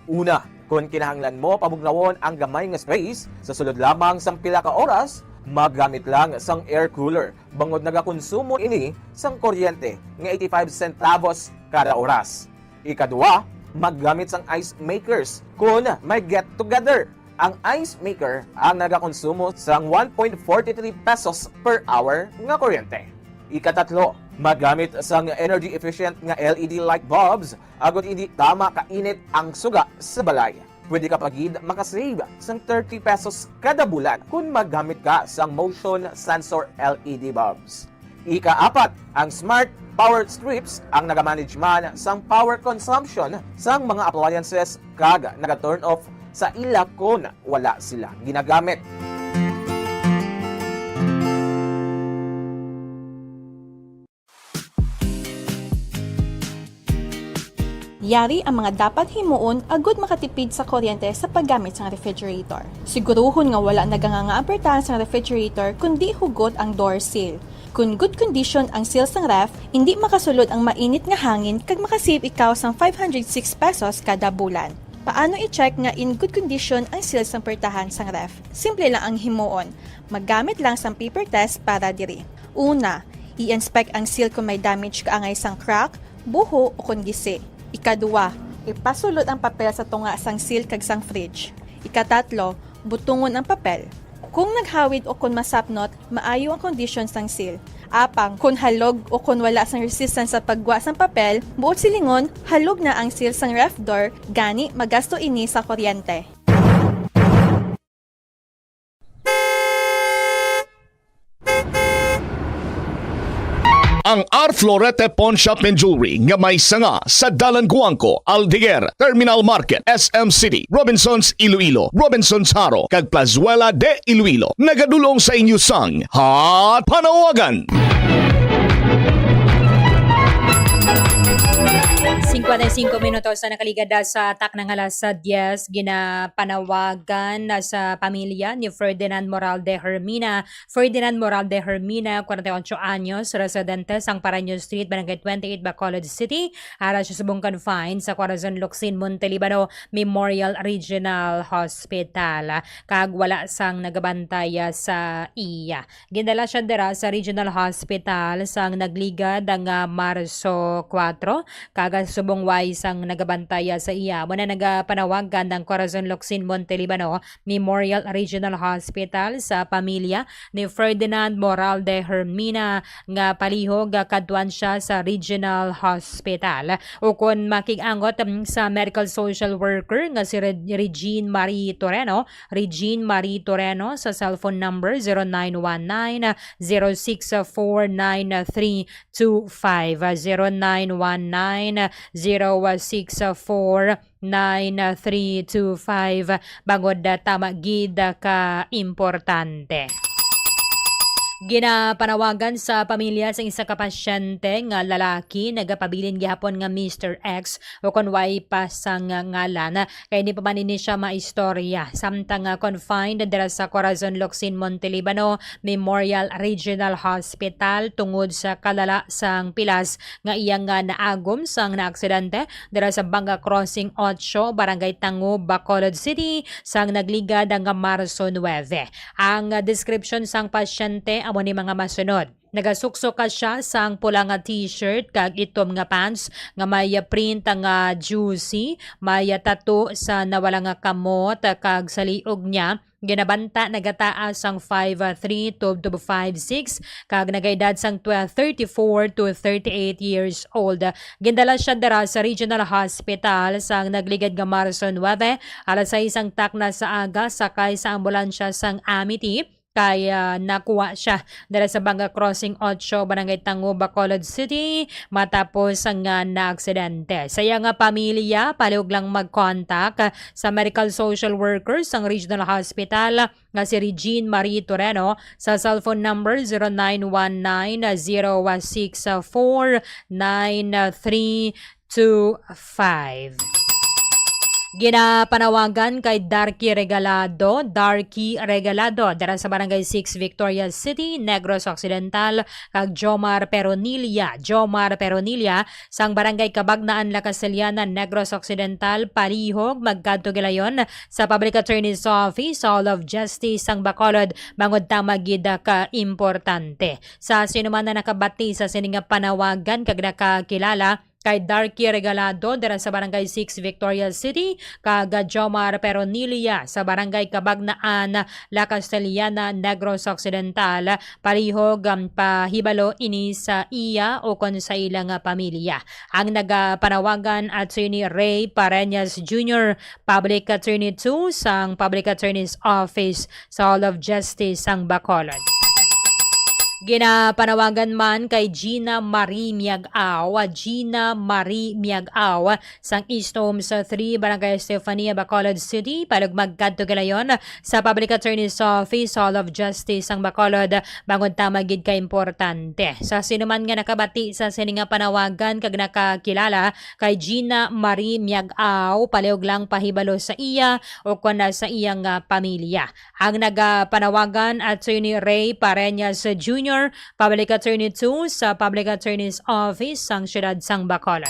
Una, kon kinahanglan mo pabugnawon ang gamay nga space, sa sulod lamang sang pila ka oras, maggamit lang sang air cooler, bangod nagakonsumo ini sang kuryente nga eighty-five centavos kada oras. Ikadua, maggamit sang ice makers kon may get-together. Ang ice maker ang nagakonsumo sang one point forty three pesos per hour nga kuryente. Ikatatlo, maggamit sang energy-efficient nga L E D light bulbs agud indi tama kainit ang suga sa balay. Pwede ka pa gid makasave sang thirty pesos kada bulan kon maggamit ka sang motion sensor L E D bulbs. Ikaapat, ang smart power strips ang nagamanage man sang power consumption sang mga appliances kag naga-turn off sa ila kon wala sila ginagamit. Yari ang mga dapat himuon agud makatipid sa kuryente sa paggamit sang refrigerator. Siguruhon nga wala naganganga ang pertahan sang refrigerator kundi hugot ang door seal. Kon good condition ang seal sang ref, indi makasulod ang mainit nga hangin kag makasave ikaw sang five hundred six pesos kada bulan. Paano i-check nga in good condition ang seal sang pertahan sang ref? Simple lang ang himuon. Maggamit lang sang paper test para diri. Una, i-inspect ang seal kon may damage kaangay sang crack, buho, o kon gisi. Ikaduha, ipasulod ang papel sa tunga sang seal kag sang fridge. Ikatatlo, Butungon ang papel. Kung naghawid o kon masapnot, maayo ang kondisyon sang seal. Apang kon halog o kon wala sang resistance sa paggwa sang papel, buot silingon, halog na ang seal sang ref door, gani magasto ini sa kuryente. Ang R Florete Pawn Shop and Jewelry nga may sanga sa Dalan Guangco, Aldeguer, Terminal Market, S M City, Robinsons Iloilo, Robinsons Jaro, kag Plazuela de Iloilo nagadulong sa inyo sang Hot Panawagan. Cincuenta y cinco minutos na nakaligad sa takna nga alas diyes, ginapanawagan na sa pamilya ni Ferdinand Moral de Hermina Ferdinand Moral de Hermina, kwarenta y ocho anyos, residente sang Paraño Street, Barangay twenty-eight, Bacolod City, ara siya subong confined sa Corazon Locsin, Monte Libano Memorial Regional Hospital, kag wala sang nagabantay sa iya. Gindala siya dira sa Regional Hospital sang nagligad nga Marso kuwatro, kag subong way sang nagabantay sa iya. Amo na nagapanawagan ang Corazon Locsin, Monte Libano Memorial Regional Hospital sa pamilya ni Ferdinand Moral de Hermina nga palihog, ah, kadtuan siya sa Regional Hospital. Ukon makig-angot, mm, sa medical social worker nga si Re-, Regine Marie Toreno, Regine Marie Toreno sa cellphone number zero nine one nine, zero six four nine three two five, zero nine one nine, zero six four nine three two five, bangod, ah, tama gid, ah, ka importante. Ginapanawagan sa pamilya sang isa ka pasyente nga lalaki nagapabilin gihapon nga Mister X, ukon way pa sang ngalan, kay hindi pa man ini siya maistorya. Samtang, ah, confined dira sa Corazon Locsin, Monte Libano Memorial Regional Hospital tungod sa kalala sang pilas nga iya nga naagom sang naaksidente dira sa Banga Crossing Ocho, Barangay Tango, Bacolod City, sang nagligad nga Marso nuebe. Ang description sang pasyente amo ni mga masunod. Nagasuksok ka siya sang pula nga t-shirt kag itom nga pants nga may print nga juicy, may tattoo sa nawala nga kamot, kag sa liog niya ginabanta nagataas sang five three to five six, kag nagaedad sang twe-, thirty-four to thirty-eight years old. Gindala siya dira sa Regional Hospital sang nagligad nga Marso nuebe, alas sais sang takna sa aga, sakay sa ambulansya sang Amity, kay, ah, nakuha siya dira sa Banga Crossing Ocho, Barangay Tango, Bacolod City, matapos nga naaksidente. Sa iya nga pamilya, palihog lang mag-contact sa medical social worker sang Regional Hospital nga si Regine Marie Toreno sa cellphone number zero nine one nine, zero six four nine three two five. Ginapanawagan kay Darky Regalado, Darky Regalado, dira sa Barangay six, Victoria City, Negros Occidental, kag Jomar Peronilla, Jomar Peronilla, sang Barangay Cabagnaan, La Castellana, Negros Occidental, palihog magkadto gilayon sa Public Attorney's Office, Hall of Justice sang Bacolod, bangod tama gid ka importante. Sa sino man na nakabati sa sini nga panawagan kag nakakilala kay Darky Regalado dira sa Barangay six, Victoria City, kag Jomar Peronilla sa Barangay Cabagnaan, La Castellana, Negros Occidental, palihog ang pahibalo ini sa iya ukon sa ila nga pamilya. Ang nagapanawagan, Attorney Ray Pareñas Junior, Public Attorney two sang Public Attorney's Office sa Hall of Justice sang Bacolod. Ginapanawagan man kay Gina Marie Miag-aw, Gina Marie Miag-aw, sang East Homes three, Barangay Estefania, Bacolod City, palihog magkadto gilayon sa Public Attorney's Office, Hall of Justice sang Bacolod, bangod tama gid ka importante. Sa sino man nga nakabati sa sini nga panawagan kag nakakilala kay Gina Marie Miag-aw, palihog lang pahibalo sa iya ukon sa iya nga pamilya. Ang nagapanawagan, Attorney Ray Pareñas Junior, Public Attorney two sa Public Attorney's Office sang Siyudad sang Bacolod.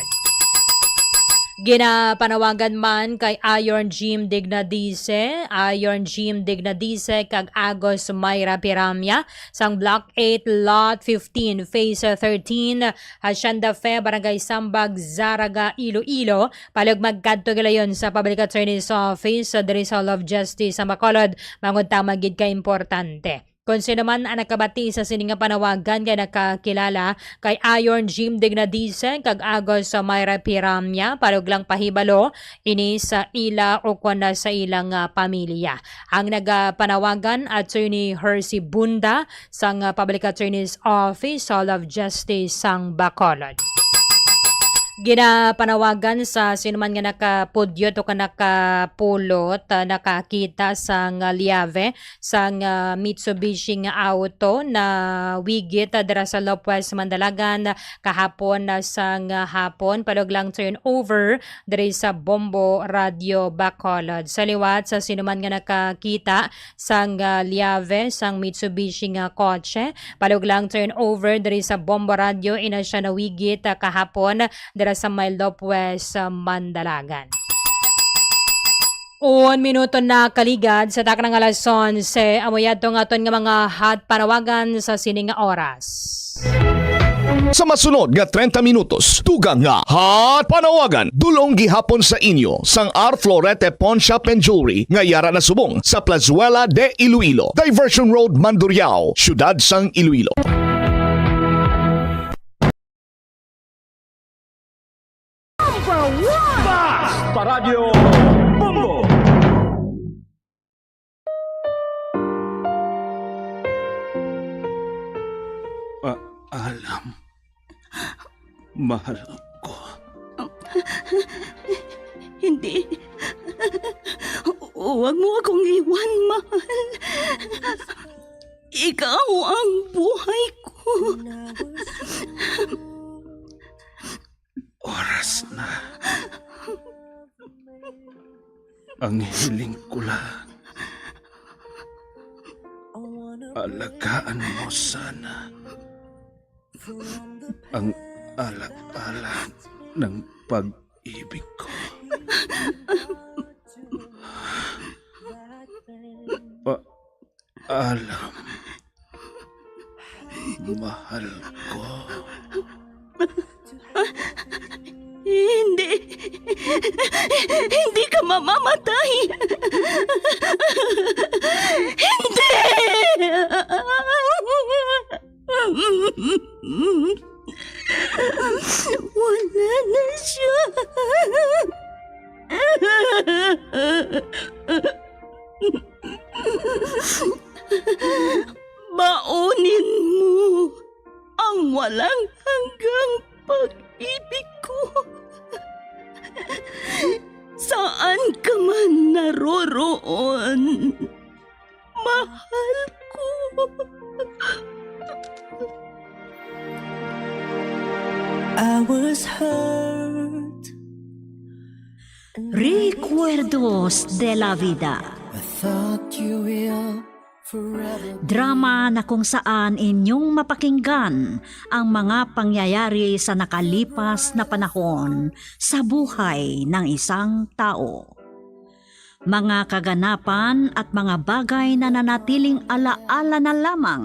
Ginapanawagan man kay Iron Jim Dignadise, Iron Jim Dignadise kag Agos Myra Piramia sang Block eight, Lot fifteen, Phase thirteen, Hacienda Fe, Barangay Sambag, Zaraga, Iloilo, palihog magkadto gilayon sa Public Attorney's Office, diri sa Hall of Justice sa Bacolod, mangudtama gid ka importante. Kon sino man ang nakabati sa sini nga panawagan kay nakakilala kay Iron Jim Dignadise kag Agos sa Myra Piramia, palihog lang pahibalo ini sa ila o kon na sa ilang, ah, pamilya. Ang nagapanawagan, Attorney Hercy Bunda sang, ah, Public Attorney's Office, Hall of Justice sang Bacolod. Ginapanawagan sa sino man nga nakapudyot o ka nakapulot, ah, nakakita sang, ah, liave sang, ah, Mitsubishi nga auto na wigit, ah, dira sa Lopez, Mandalagan, kahapon, ah, sang, ah, hapon. Palihog lang turnover diri sa Bombo Radio Bacolod. Sa liwat, sa sino man nga nakakita sang, ah, liave sang Mitsubishi nga kotse, palihog lang turnover diri sa Bombo Radio, ina siya nawigit, ah, kahapon dira sa may Lopez, ah, Mandalagan. Un minuto na kaligad sa takna nga alas onse, amo yadto nga aton nga mga hot panawagan sa sini nga oras. Sa masunod nga treinta minutos, dugang nga hot panawagan, dul-ong gihapon sa inyo sang R Florete Pawn Shop and Jewelry nga yara na subong sa Plazuela de Iloilo, Diversion Road, Mandurriao, Siyudad sang Iloilo. Number one! Basta Radyo Bombo! Ah, alam. Mahal ko. Hindi. Huwag mo akong iwan, mahal. Ikaw ang buhay ko. Oras na. Ang hiling ko lang, alagaan mo sana ang ala-ala ng pag-ibig ko. Pa-, Alam, mahal ko. Hindi. Hindi ka mamamatay. Hindi. Wala na siya. Baunin mo ang walang hanggang pag-ibig ko. Saan ka man naroroon, mahal ko. I was hurt. Recuerdos de la Vida. I thought you will forever. Drama na kung saan inyong mapakinggan ang mga pangyayari sa nakalipas na panahon sa buhay ng isang tao. Mga kaganapan at mga bagay na nanatiling alaala na lamang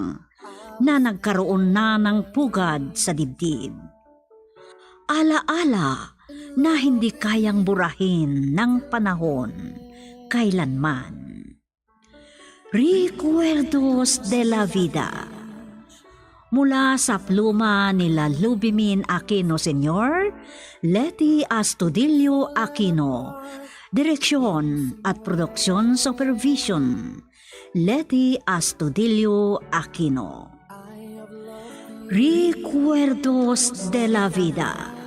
na nagkaroon na ng pugad sa dibdib. Alaala na hindi kayang burahin ng panahon kailanman. Recuerdos de la Vida. Mula sa pluma nila Lubimin Aquino Senior, Leti Astudillo Aquino. Direksyon at production supervision, Leti Astudillo Aquino. Recuerdos de la Vida.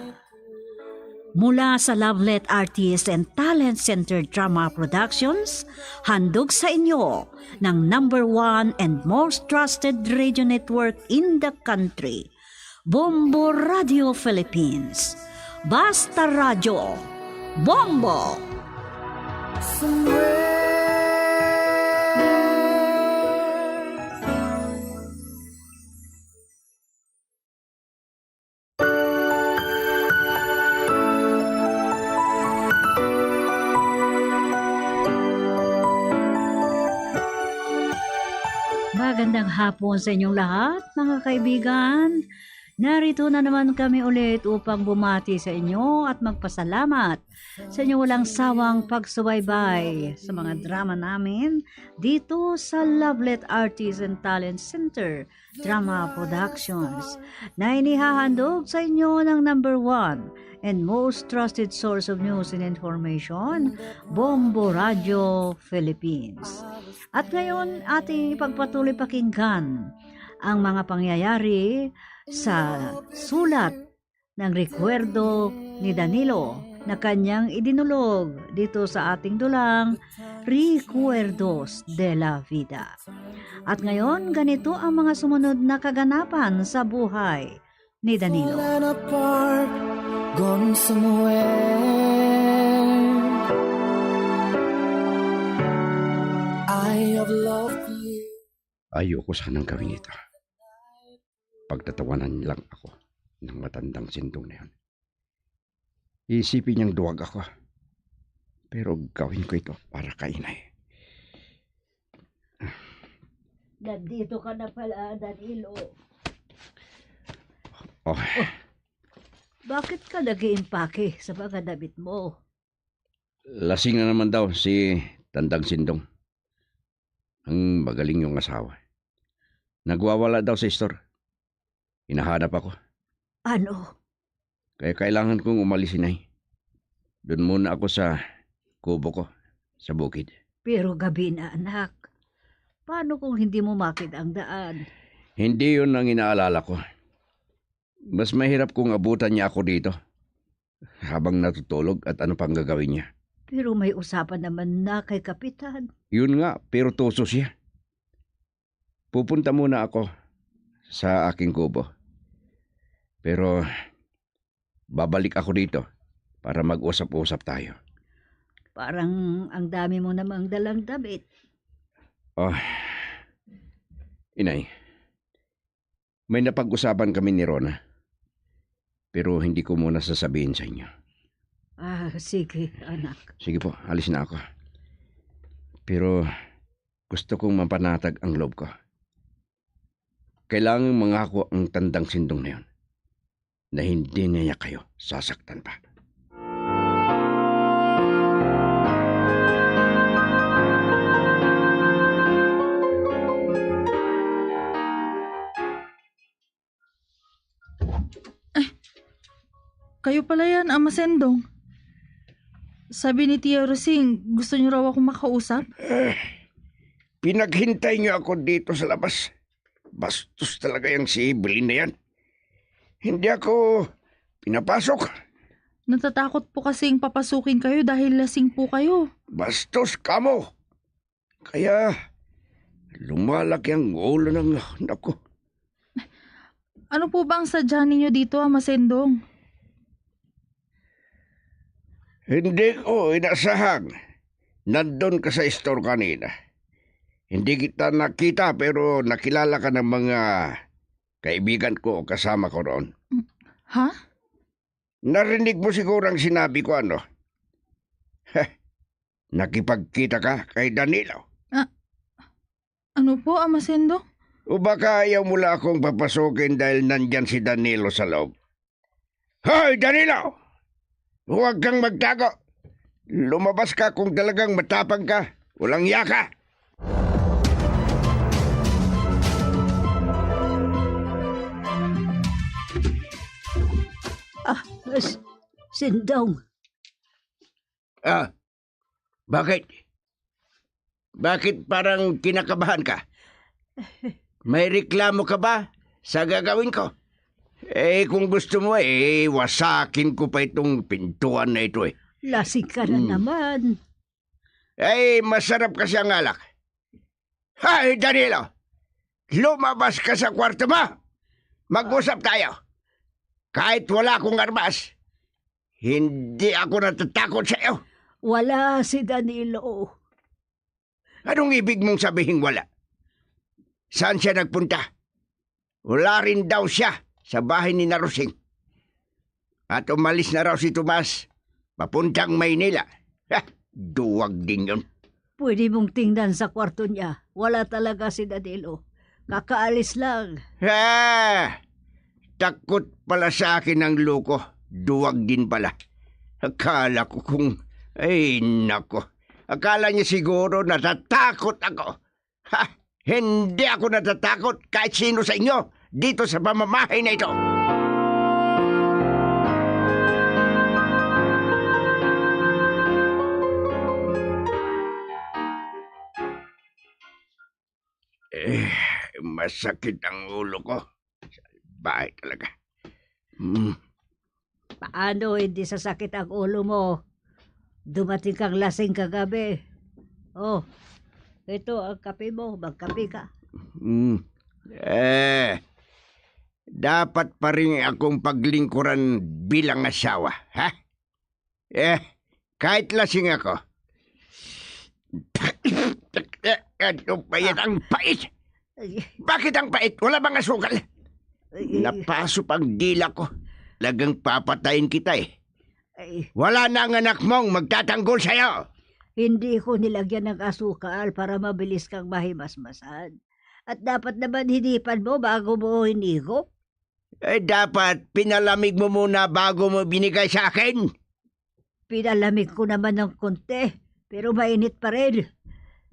Mula sa Lovelet Artist and Talent Centered Drama Productions, handog sa inyo ng number one and most trusted radio network in the country, Bombo Radio Philippines. Basta Radyo, Bombo! Magandang hapon sa inyong lahat, mga kaibigan. Narito na naman kami ulit upang bumati sa inyo at magpasalamat sa inyong walang sawang pagsubaybay sa mga drama namin dito sa Lovelet Artists and Talent Center Drama Productions, na inihahandog sa inyo ng number one and most trusted source of news and information, Bombo Radio Philippines. At ngayon, ating ipagpatuloy pakinggan ang mga pangyayari sa sulat ng Recuerdo ni Danilo na kanyang idinulog dito sa ating dulang Recuerdos de la Vida. At ngayon, ganito ang mga sumunod na kaganapan sa buhay ni Danilo. Fallen apart, gone somewhere. I have loved you. Ayoko sanang gawin ito. Pagtatawanan lang ako ng matandang sindong na yun. Isipin niyang duwag ako. Pero gawin ko ito para kay inay. Nandito ka na pala, Danilo. Oh, Bakit ka nag-iimpake sa mga damit mo? Lasing na naman daw si Tandang Sindong. Ang magaling yung asawa. Nagwawala daw sa store. Hinahanap ako. Ano? Kaya kailangan kong umalis, inay. Doon muna ako sa kubo ko, sa bukid. Pero gabi na, anak. Paano kung hindi mo makita ang daan? Hindi yun ang inaalala ko. Mas mahirap kung abutan niya ako dito habang natutulog at ano pang gagawin niya. Pero may usapan naman na kay Kapitan. Yun nga, pero tuso siya. Pupunta muna ako sa aking kubo. Pero babalik ako dito para mag-usap-usap tayo. Parang ang dami mo namang dalang damit. Oh, inay, may napag-usapan kami ni Rona. Pero hindi ko muna sasabihin sa inyo. Ah, sige, anak. Sige po, alis na ako. Pero gusto kong mapanatag ang loob ko. Kailangang mangako ang Tandang Sindong na yun na hindi na niya kayo sasaktan pa. Kayo pala yan, Ama Sendong. Sabi ni Tia Rosing, gusto niyo raw ako makausap? Eh, pinaghintay niyo ako dito sa labas. Bastos talaga yang si Evelyn na yan. Hindi ako pinapasok. Natatakot po kasing papasukin kayo dahil lasing po kayo. Bastos kamo. Kaya lumalaki ang ulo ng anak ko. Ano po ba ang sadya ninyo dito, Ama Sendong? Hindi ko inasahang nandun ka sa store kanina. Hindi kita nakita pero nakilala ka ng mga kaibigan ko o kasama ko roon. Ha? Narinig mo siguro ang sinabi ko, ano? Nakipagkita ka kay Danilo. Ah, ano po, Ama Sendong? O baka ayaw mo lang akong papasukin dahil nandyan si Danilo sa loob? Hoy, Danilo! Huwag kang magtago! Lumabas ka kung talagang matapang ka. Walang iya ka! Ah, s-, Sindong. Ah, bakit? Bakit parang kinakabahan ka? May reklamo ka ba sa gagawin ko? Eh, kung gusto mo, eh, wasakin ko pa itong pintuan na ito, eh. Lasing ka na Hmm. naman. Ay, masarap kasi ang alak. Hay, Danilo! Lumabas ka sa kwarto mo! Mag-usap tayo! Kahit wala akong armas, hindi ako natatakot sa iyo. Wala si Danilo. Anong ibig mong sabihin wala? Saan siya nagpunta? Wala rin daw siya sa bahay ni Narusing. At umalis na raw si Tomas, papuntang Maynila. Ha, duwag din yun. Pwede mong tingnan sa kwarto niya. Wala talaga si Danilo. Kakaalis lang. Ah! Takot pala sa akin ang loko. Duwag din pala. Akala ko kung, ay, nako. Akala niya siguro natatakot ako. Ha? Hindi ako natatakot kahit sino sa inyo dito sa pamamahay na ito. Eh, masakit ang ulo ko. Salbahe talaga. Hmm. Paano hindi sasakit ang ulo mo? Dumating kang lasing kagabi. Oh, ito ang kape mo. Magkape ka. Hmm. Eh, dapat pa rin akong paglingkuran bilang asawa, ha? Eh, kahit lasing ako. Ano ba yan? Ang pait! Ay, Bakit ang pait? Wala bang asukal? Ay, ay, Napasok ang dila ko. Talagang papatayin kita eh. Ay, Wala na ang anak mong magtatanggol sa'yo. Hindi ko nilagyan ng asukal para mabilis kang mahimasmasan. At dapat naman hinipan mo bago mo hinigo. Eh, dapat pinalamig mo muna bago mo binigay sa akin. Pinalamig ko naman ng konti, pero mainit pa rin.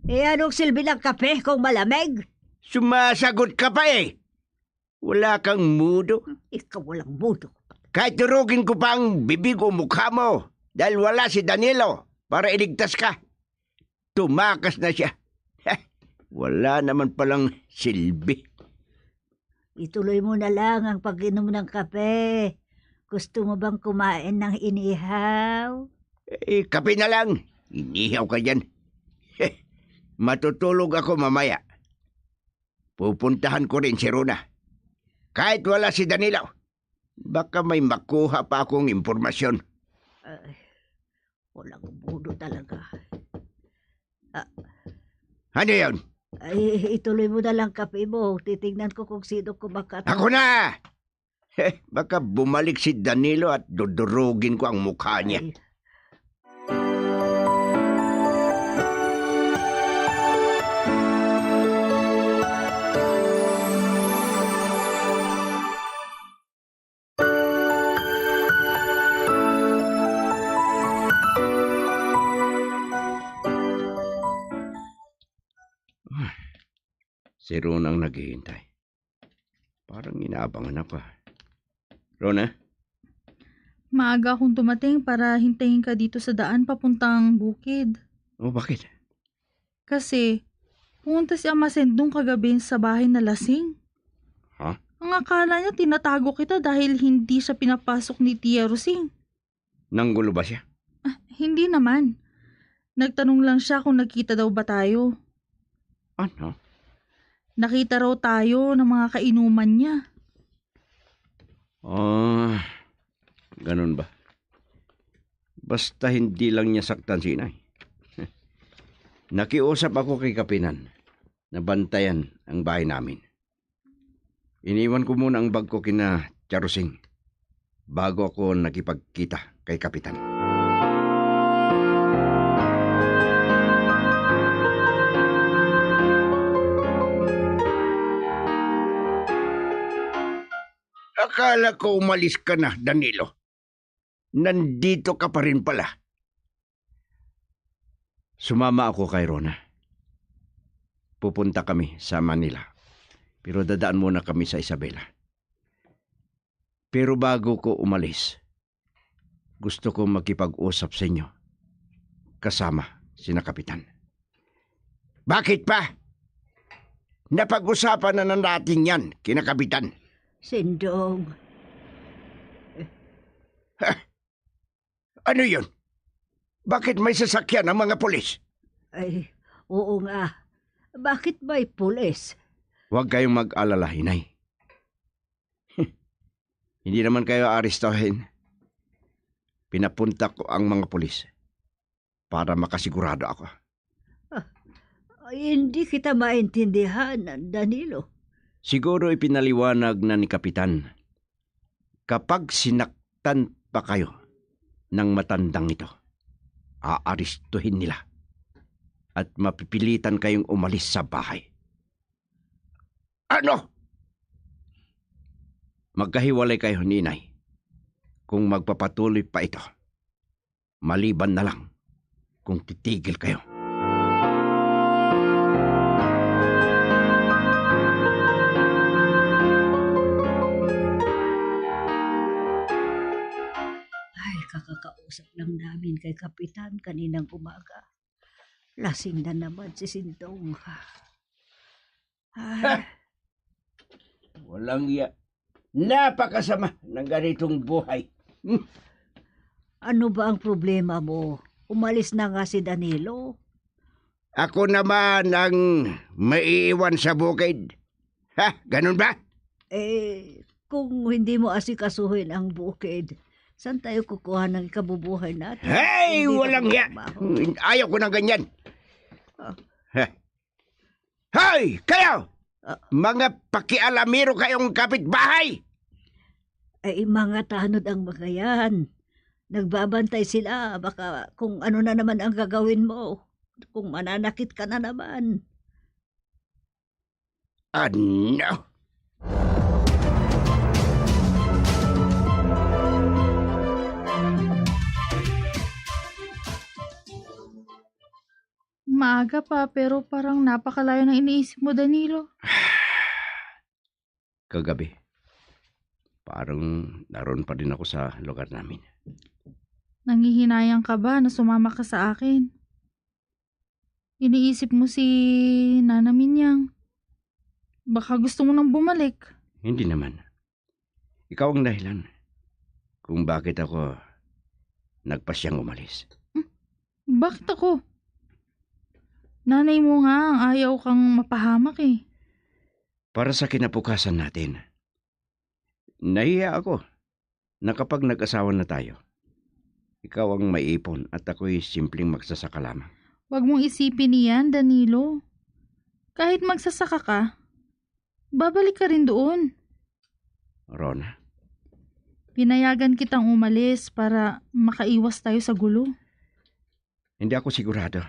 Eh, anong silbi ng kape kung malamig? Sumasagot ka pa eh. Wala kang mudo. Ikaw walang mudo. Kahit durugin ko pa ang bibig o mukha mo dahil wala si Danilo para iligtas ka. Tumakas na siya. Wala naman palang silbi. Ituloy mo na lang ang pag-inom ng kape. Gusto mo bang kumain ng inihaw? Eh, kape na lang. Inihaw ka dyan. Matutulog ako mamaya. Pupuntahan ko rin si Rona. Kahit wala si Danilo, baka may makuha pa akong impormasyon. Ay, walang mudo talaga. Ah. Ano yun? Ay, ituloy mo na lang kape mo. Titingnan ko kung sino kumakat. Ako na! Heh, baka bumalik si Danilo at dudurugin ko ang mukha niya. Ay. Si Ron ang naghihintay. Parang inaabangan na pa. Rona? Maaga akong dumating para hintayin ka dito sa daan papuntang bukid. Oh, bakit? Kasi, pumunta si Ama Sendong kagabi sa bahay na lasing. Ha? Ang akala niya, tinatago kita dahil hindi siya pinapasok ni Tia Rosing. Nanggulo ba siya? Ah, hindi naman. Nagtanong lang siya kung nagkita daw ba tayo. Ano? Nakita raw tayo ng mga kainuman niya. Ah, ganun ba? Basta hindi lang niya saktan si inay. Nakiusap ako kay Kapitan na bantayan ang bahay namin. Iniwan ko muna ang bag ko kina Charusing bago ako nakipagkita kay Kapitan. Akala ko umalis ka na, Danilo. Nandito ka pa rin pala. Sumama ako kay Rona. Pupunta kami sa Manila. Pero dadaan muna kami sa Isabela. Pero bago ko umalis, gusto ko makipag-usap sa inyo kasama sina Kapitan. Bakit pa? Napag-usapan na, na natin yan, kina Kapitan. Sindong. Ha? Ano yun? Bakit may sasakyan ang mga pulis? Ay, oo nga. Bakit may pulis? Huwag kayong mag-alala, Inay. Hindi naman kayo aarestuhin. Pinapunta ko ang mga pulis para makasigurado ako. Ah, hindi kita maintindihan, Danilo. Siguro ipinaliwanag na ni Kapitan. Kapag sinaktan pa kayo ng matandang ito, aarestuhin nila at mapipilitan kayong umalis sa bahay. Ano? Magkahiwalay kayo ni Inay kung magpapatuloy pa ito. Maliban na lang kung titigil kayo. Ay, kakakausap lang namin kay Kapitan kaninang umaga. Lasing na naman si Sindong. Ay. Walang ya. Napakasama ng ganitong buhay. Hmm. Ano ba ang problema mo? Umalis na nga si Danilo. Ako naman ang maiiwan sa bukid. Ha? Ganun ba? Eh, kung hindi mo asikasuhin ang bukid, saan tayo kukuha ng ikabubuhay natin? Hey, hindi ka walang hiya! Magtrabaho. Ayaw ko ng ganyan. Ah. Ha? Hoy, kayo! Ah. Mga pakialamero kayong kapitbahay! Ay, mga tanod ang mga yan. Nagbabantay sila, baka kung ano na naman ang gagawin mo, kung mananakit ka na naman. Ano? Maaga pa, pero parang napakalayo ng iniisip mo, Danilo. Kagabi, parang naroon pa din ako sa lugar namin. Nangihinayang ka ba na sumama ka sa akin? Iniisip mo si Nana Minyang. Baka gusto mo nang bumalik. Hindi naman. Ikaw ang dahilan kung bakit ako nagpasyang umalis. Hmm? Bakit ako? Nanay mo nga ang ayaw kang mapahamak eh. Para sa kinabukasan natin. Nahiya ako na kapag nag-asawa na tayo, ikaw ang maiipon at ako'y simpleng magsasaka lamang. Huwag mong isipin iyan, Danilo. Kahit magsasaka ka, babalik ka rin doon. Rona? Pinayagan kitang umalis para makaiwas tayo sa gulo. Hindi ako sigurado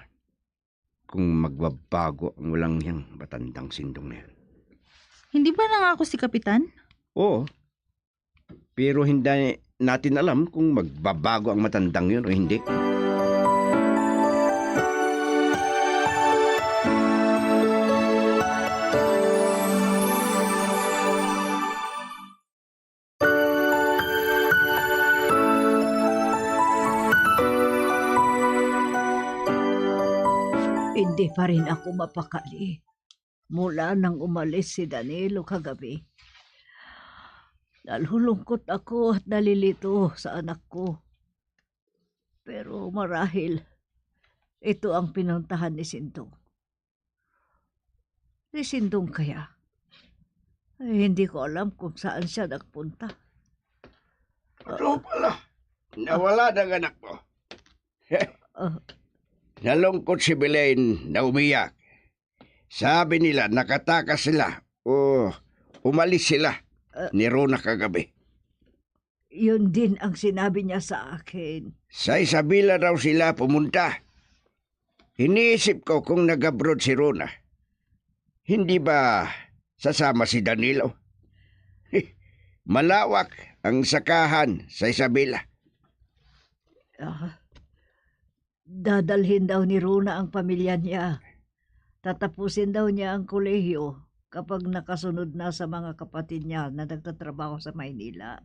kung magbabago ang walang niyang matandang Sindong na yan. Hindi ba nangako si Kapitan? Oo. Pero hindi natin alam kung magbabago ang matandang yun o hindi. Hindi pa rin ako mapakali mula nang umalis si Danilo kagabi. Nalulungkot ako at nalilito sa anak ko. Pero marahil, ito ang pinuntahan ni Sindong. Si Sindong kaya? Ay, hindi ko alam kung saan siya nagpunta. Ano pala? Nawala na ang anak mo. Ah. Nalungkot si Belen na umiyak. Sabi nila nakatakas sila o umalis sila Ah. ni Rona kagabi. Yun din ang sinabi niya sa akin. Sa Isabela raw sila pumunta. Iniisip ko kung nag-abroad si Rona. Hindi ba sasama si Danilo? Malawak ang sakahan sa Isabela. Ah, dadalhin daw ni Rona ang pamilya niya. Tatapusin daw niya ang kolehiyo kapag nakasunod na sa mga kapatid niya na nagtatrabaho sa Maynila.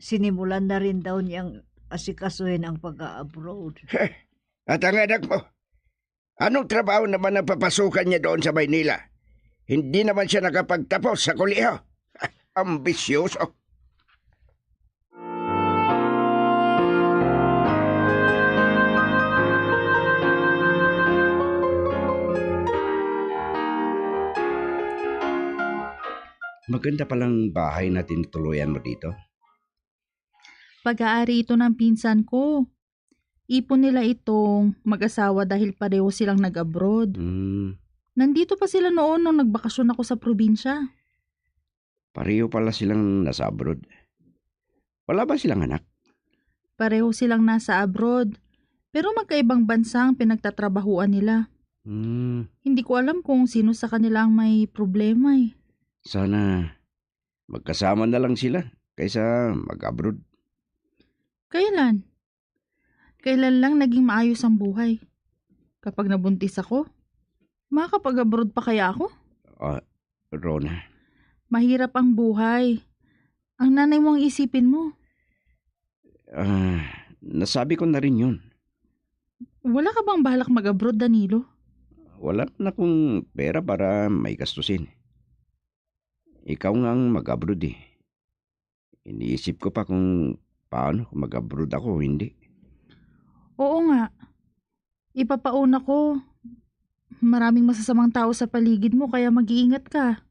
Sinimulan na rin daw niyang asikasuhin ang pag-a-abroad. At ang anak mo, anong trabaho naman ang papasukan niya doon sa Maynila? Hindi naman siya nakapagtapos sa kolehiyo. Ambisyoso. Maganda palang bahay na tinutuluyan mo dito. Pag-aari ito ng pinsan ko. Ipon nila itong mag-asawa dahil pareho silang nag-abroad. Hmm. Nandito pa sila noon nung nagbakasyon ako sa probinsya. Pareho pala silang nasa abroad. Wala ba silang anak? Pareho silang nasa abroad, pero magkaibang bansa ang pinagtatrabahuan nila. Hmm. Hindi ko alam kung sino sa kanila ang may problema eh. Sana magkasama na lang sila kaysa mag-abroad. Kailan? Kailan lang naging maayos ang buhay? Kapag nabuntis ako, makakapag-abroad pa kaya ako? Ah, Rona. Mahirap ang buhay. Ang nanay mo ang isipin mo. Ah, nasabi ko na rin yun. Wala ka bang balak mag-abroad, Danilo? Wala na akong pera para may gastusin. Ikaw nga ang mag-abroad eh. Iniisip ko pa kung paano kung mag-abroad ako o hindi. Oo nga. Ipapauna ko. Maraming masasamang tao sa paligid mo, kaya mag-iingat ka.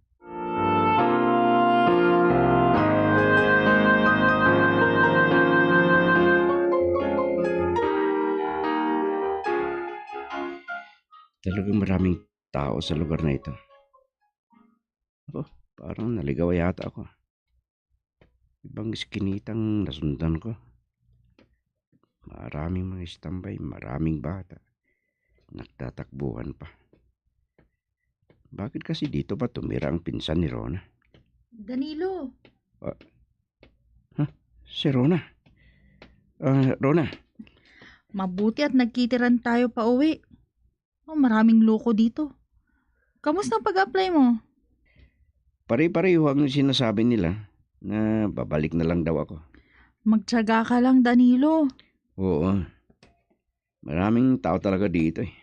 Talagang maraming tao sa lugar na ito. Oh, parang naligaw yata ako. Ibang iskinitang nasundan ko. Maraming mga istambay, maraming bata. Nagtatakbuhan pa. Bakit kasi dito pa tumira ang pinsan ni Rona? Danilo. Ah, ha? Si Rona? Ah, Rona? Mabuti at nagkitiran tayo pa uwi. Oh, maraming loko dito. Kamusta ang pag-apply mo? Pare-pareho ang sinasabi nila na babalik na lang daw ako. Magtiyaga ka lang, Danilo. Oo. Maraming tao talaga dito eh.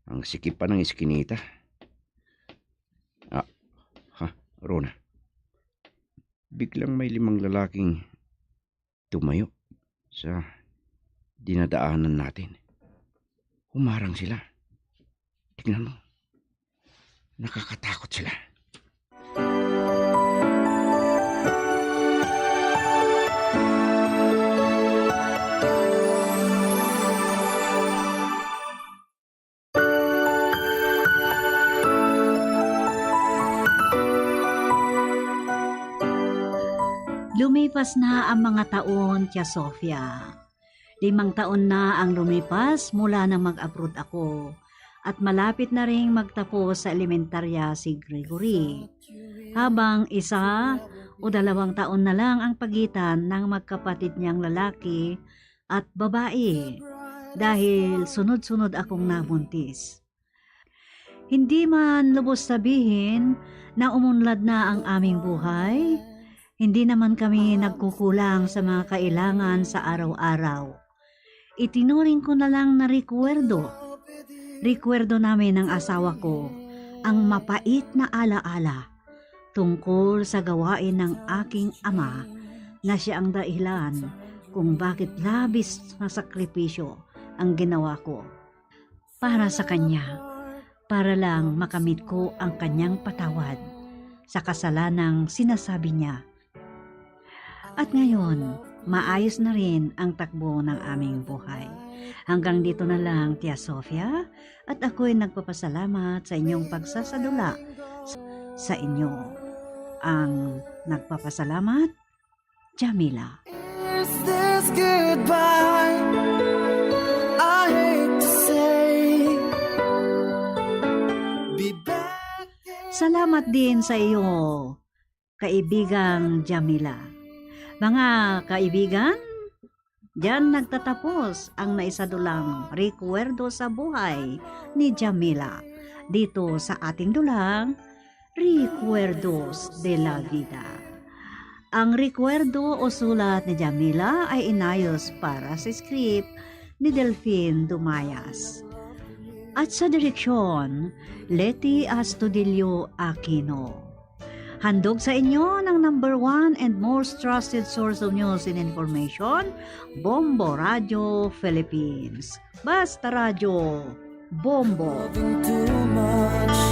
Ang sikip pa ng iskinita. Ah, ha, Rona. Biglang may limang lalaking tumayo sa dinadaanan natin. Humarang sila. Tingnan mo. Nakakatakot sila. Lumipas na ang mga taon, Tia Sofia. Limang taon na ang lumipas mula nang mag-abroad ako, at malapit na ring magtapos sa elementarya si Gregory. Habang isa o dalawang taon na lang ang pagitan ng magkapatid niyang lalaki at babae, dahil sunod-sunod akong nabuntis. Hindi man lubos sabihin na umunlad na ang aming buhay, hindi naman kami nagkukulang sa mga kailangan sa araw-araw. Itinuring ko na lang na rekwerdo. Rekwerdo namin ng asawa ko ang mapait na alaala tungkol sa gawain ng aking ama, na siya ang dahilan kung bakit labis na sakripisyo ang ginawa ko para sa kanya, para lang makamit ko ang kanyang patawad sa kasalanang sinasabi niya. At ngayon, maayos na rin ang takbo ng aming buhay. Hanggang dito na lang, Tia Sofia, at ako'y nagpapasalamat sa inyong pagsasadula sa inyo. Ang nagpapasalamat, Jamila. Is this goodbye? I hate to say, be back. Salamat din sa iyo, kaibigang Jamila. Mga kaibigan, diyan nagtatapos ang naisadulang rekwerdo sa buhay ni Jamila dito sa ating dulang Recuerdos de la Vida. Ang rekwerdo o sulat ni Jamila ay inayos para sa script ni Delfin Dumayas. At sa direksyon, Leti Astudillo Aquino. Handog sa inyo ng number one and most trusted source of news and information, Bombo Radio Philippines. Basta Radyo, Bombo. Loving too much.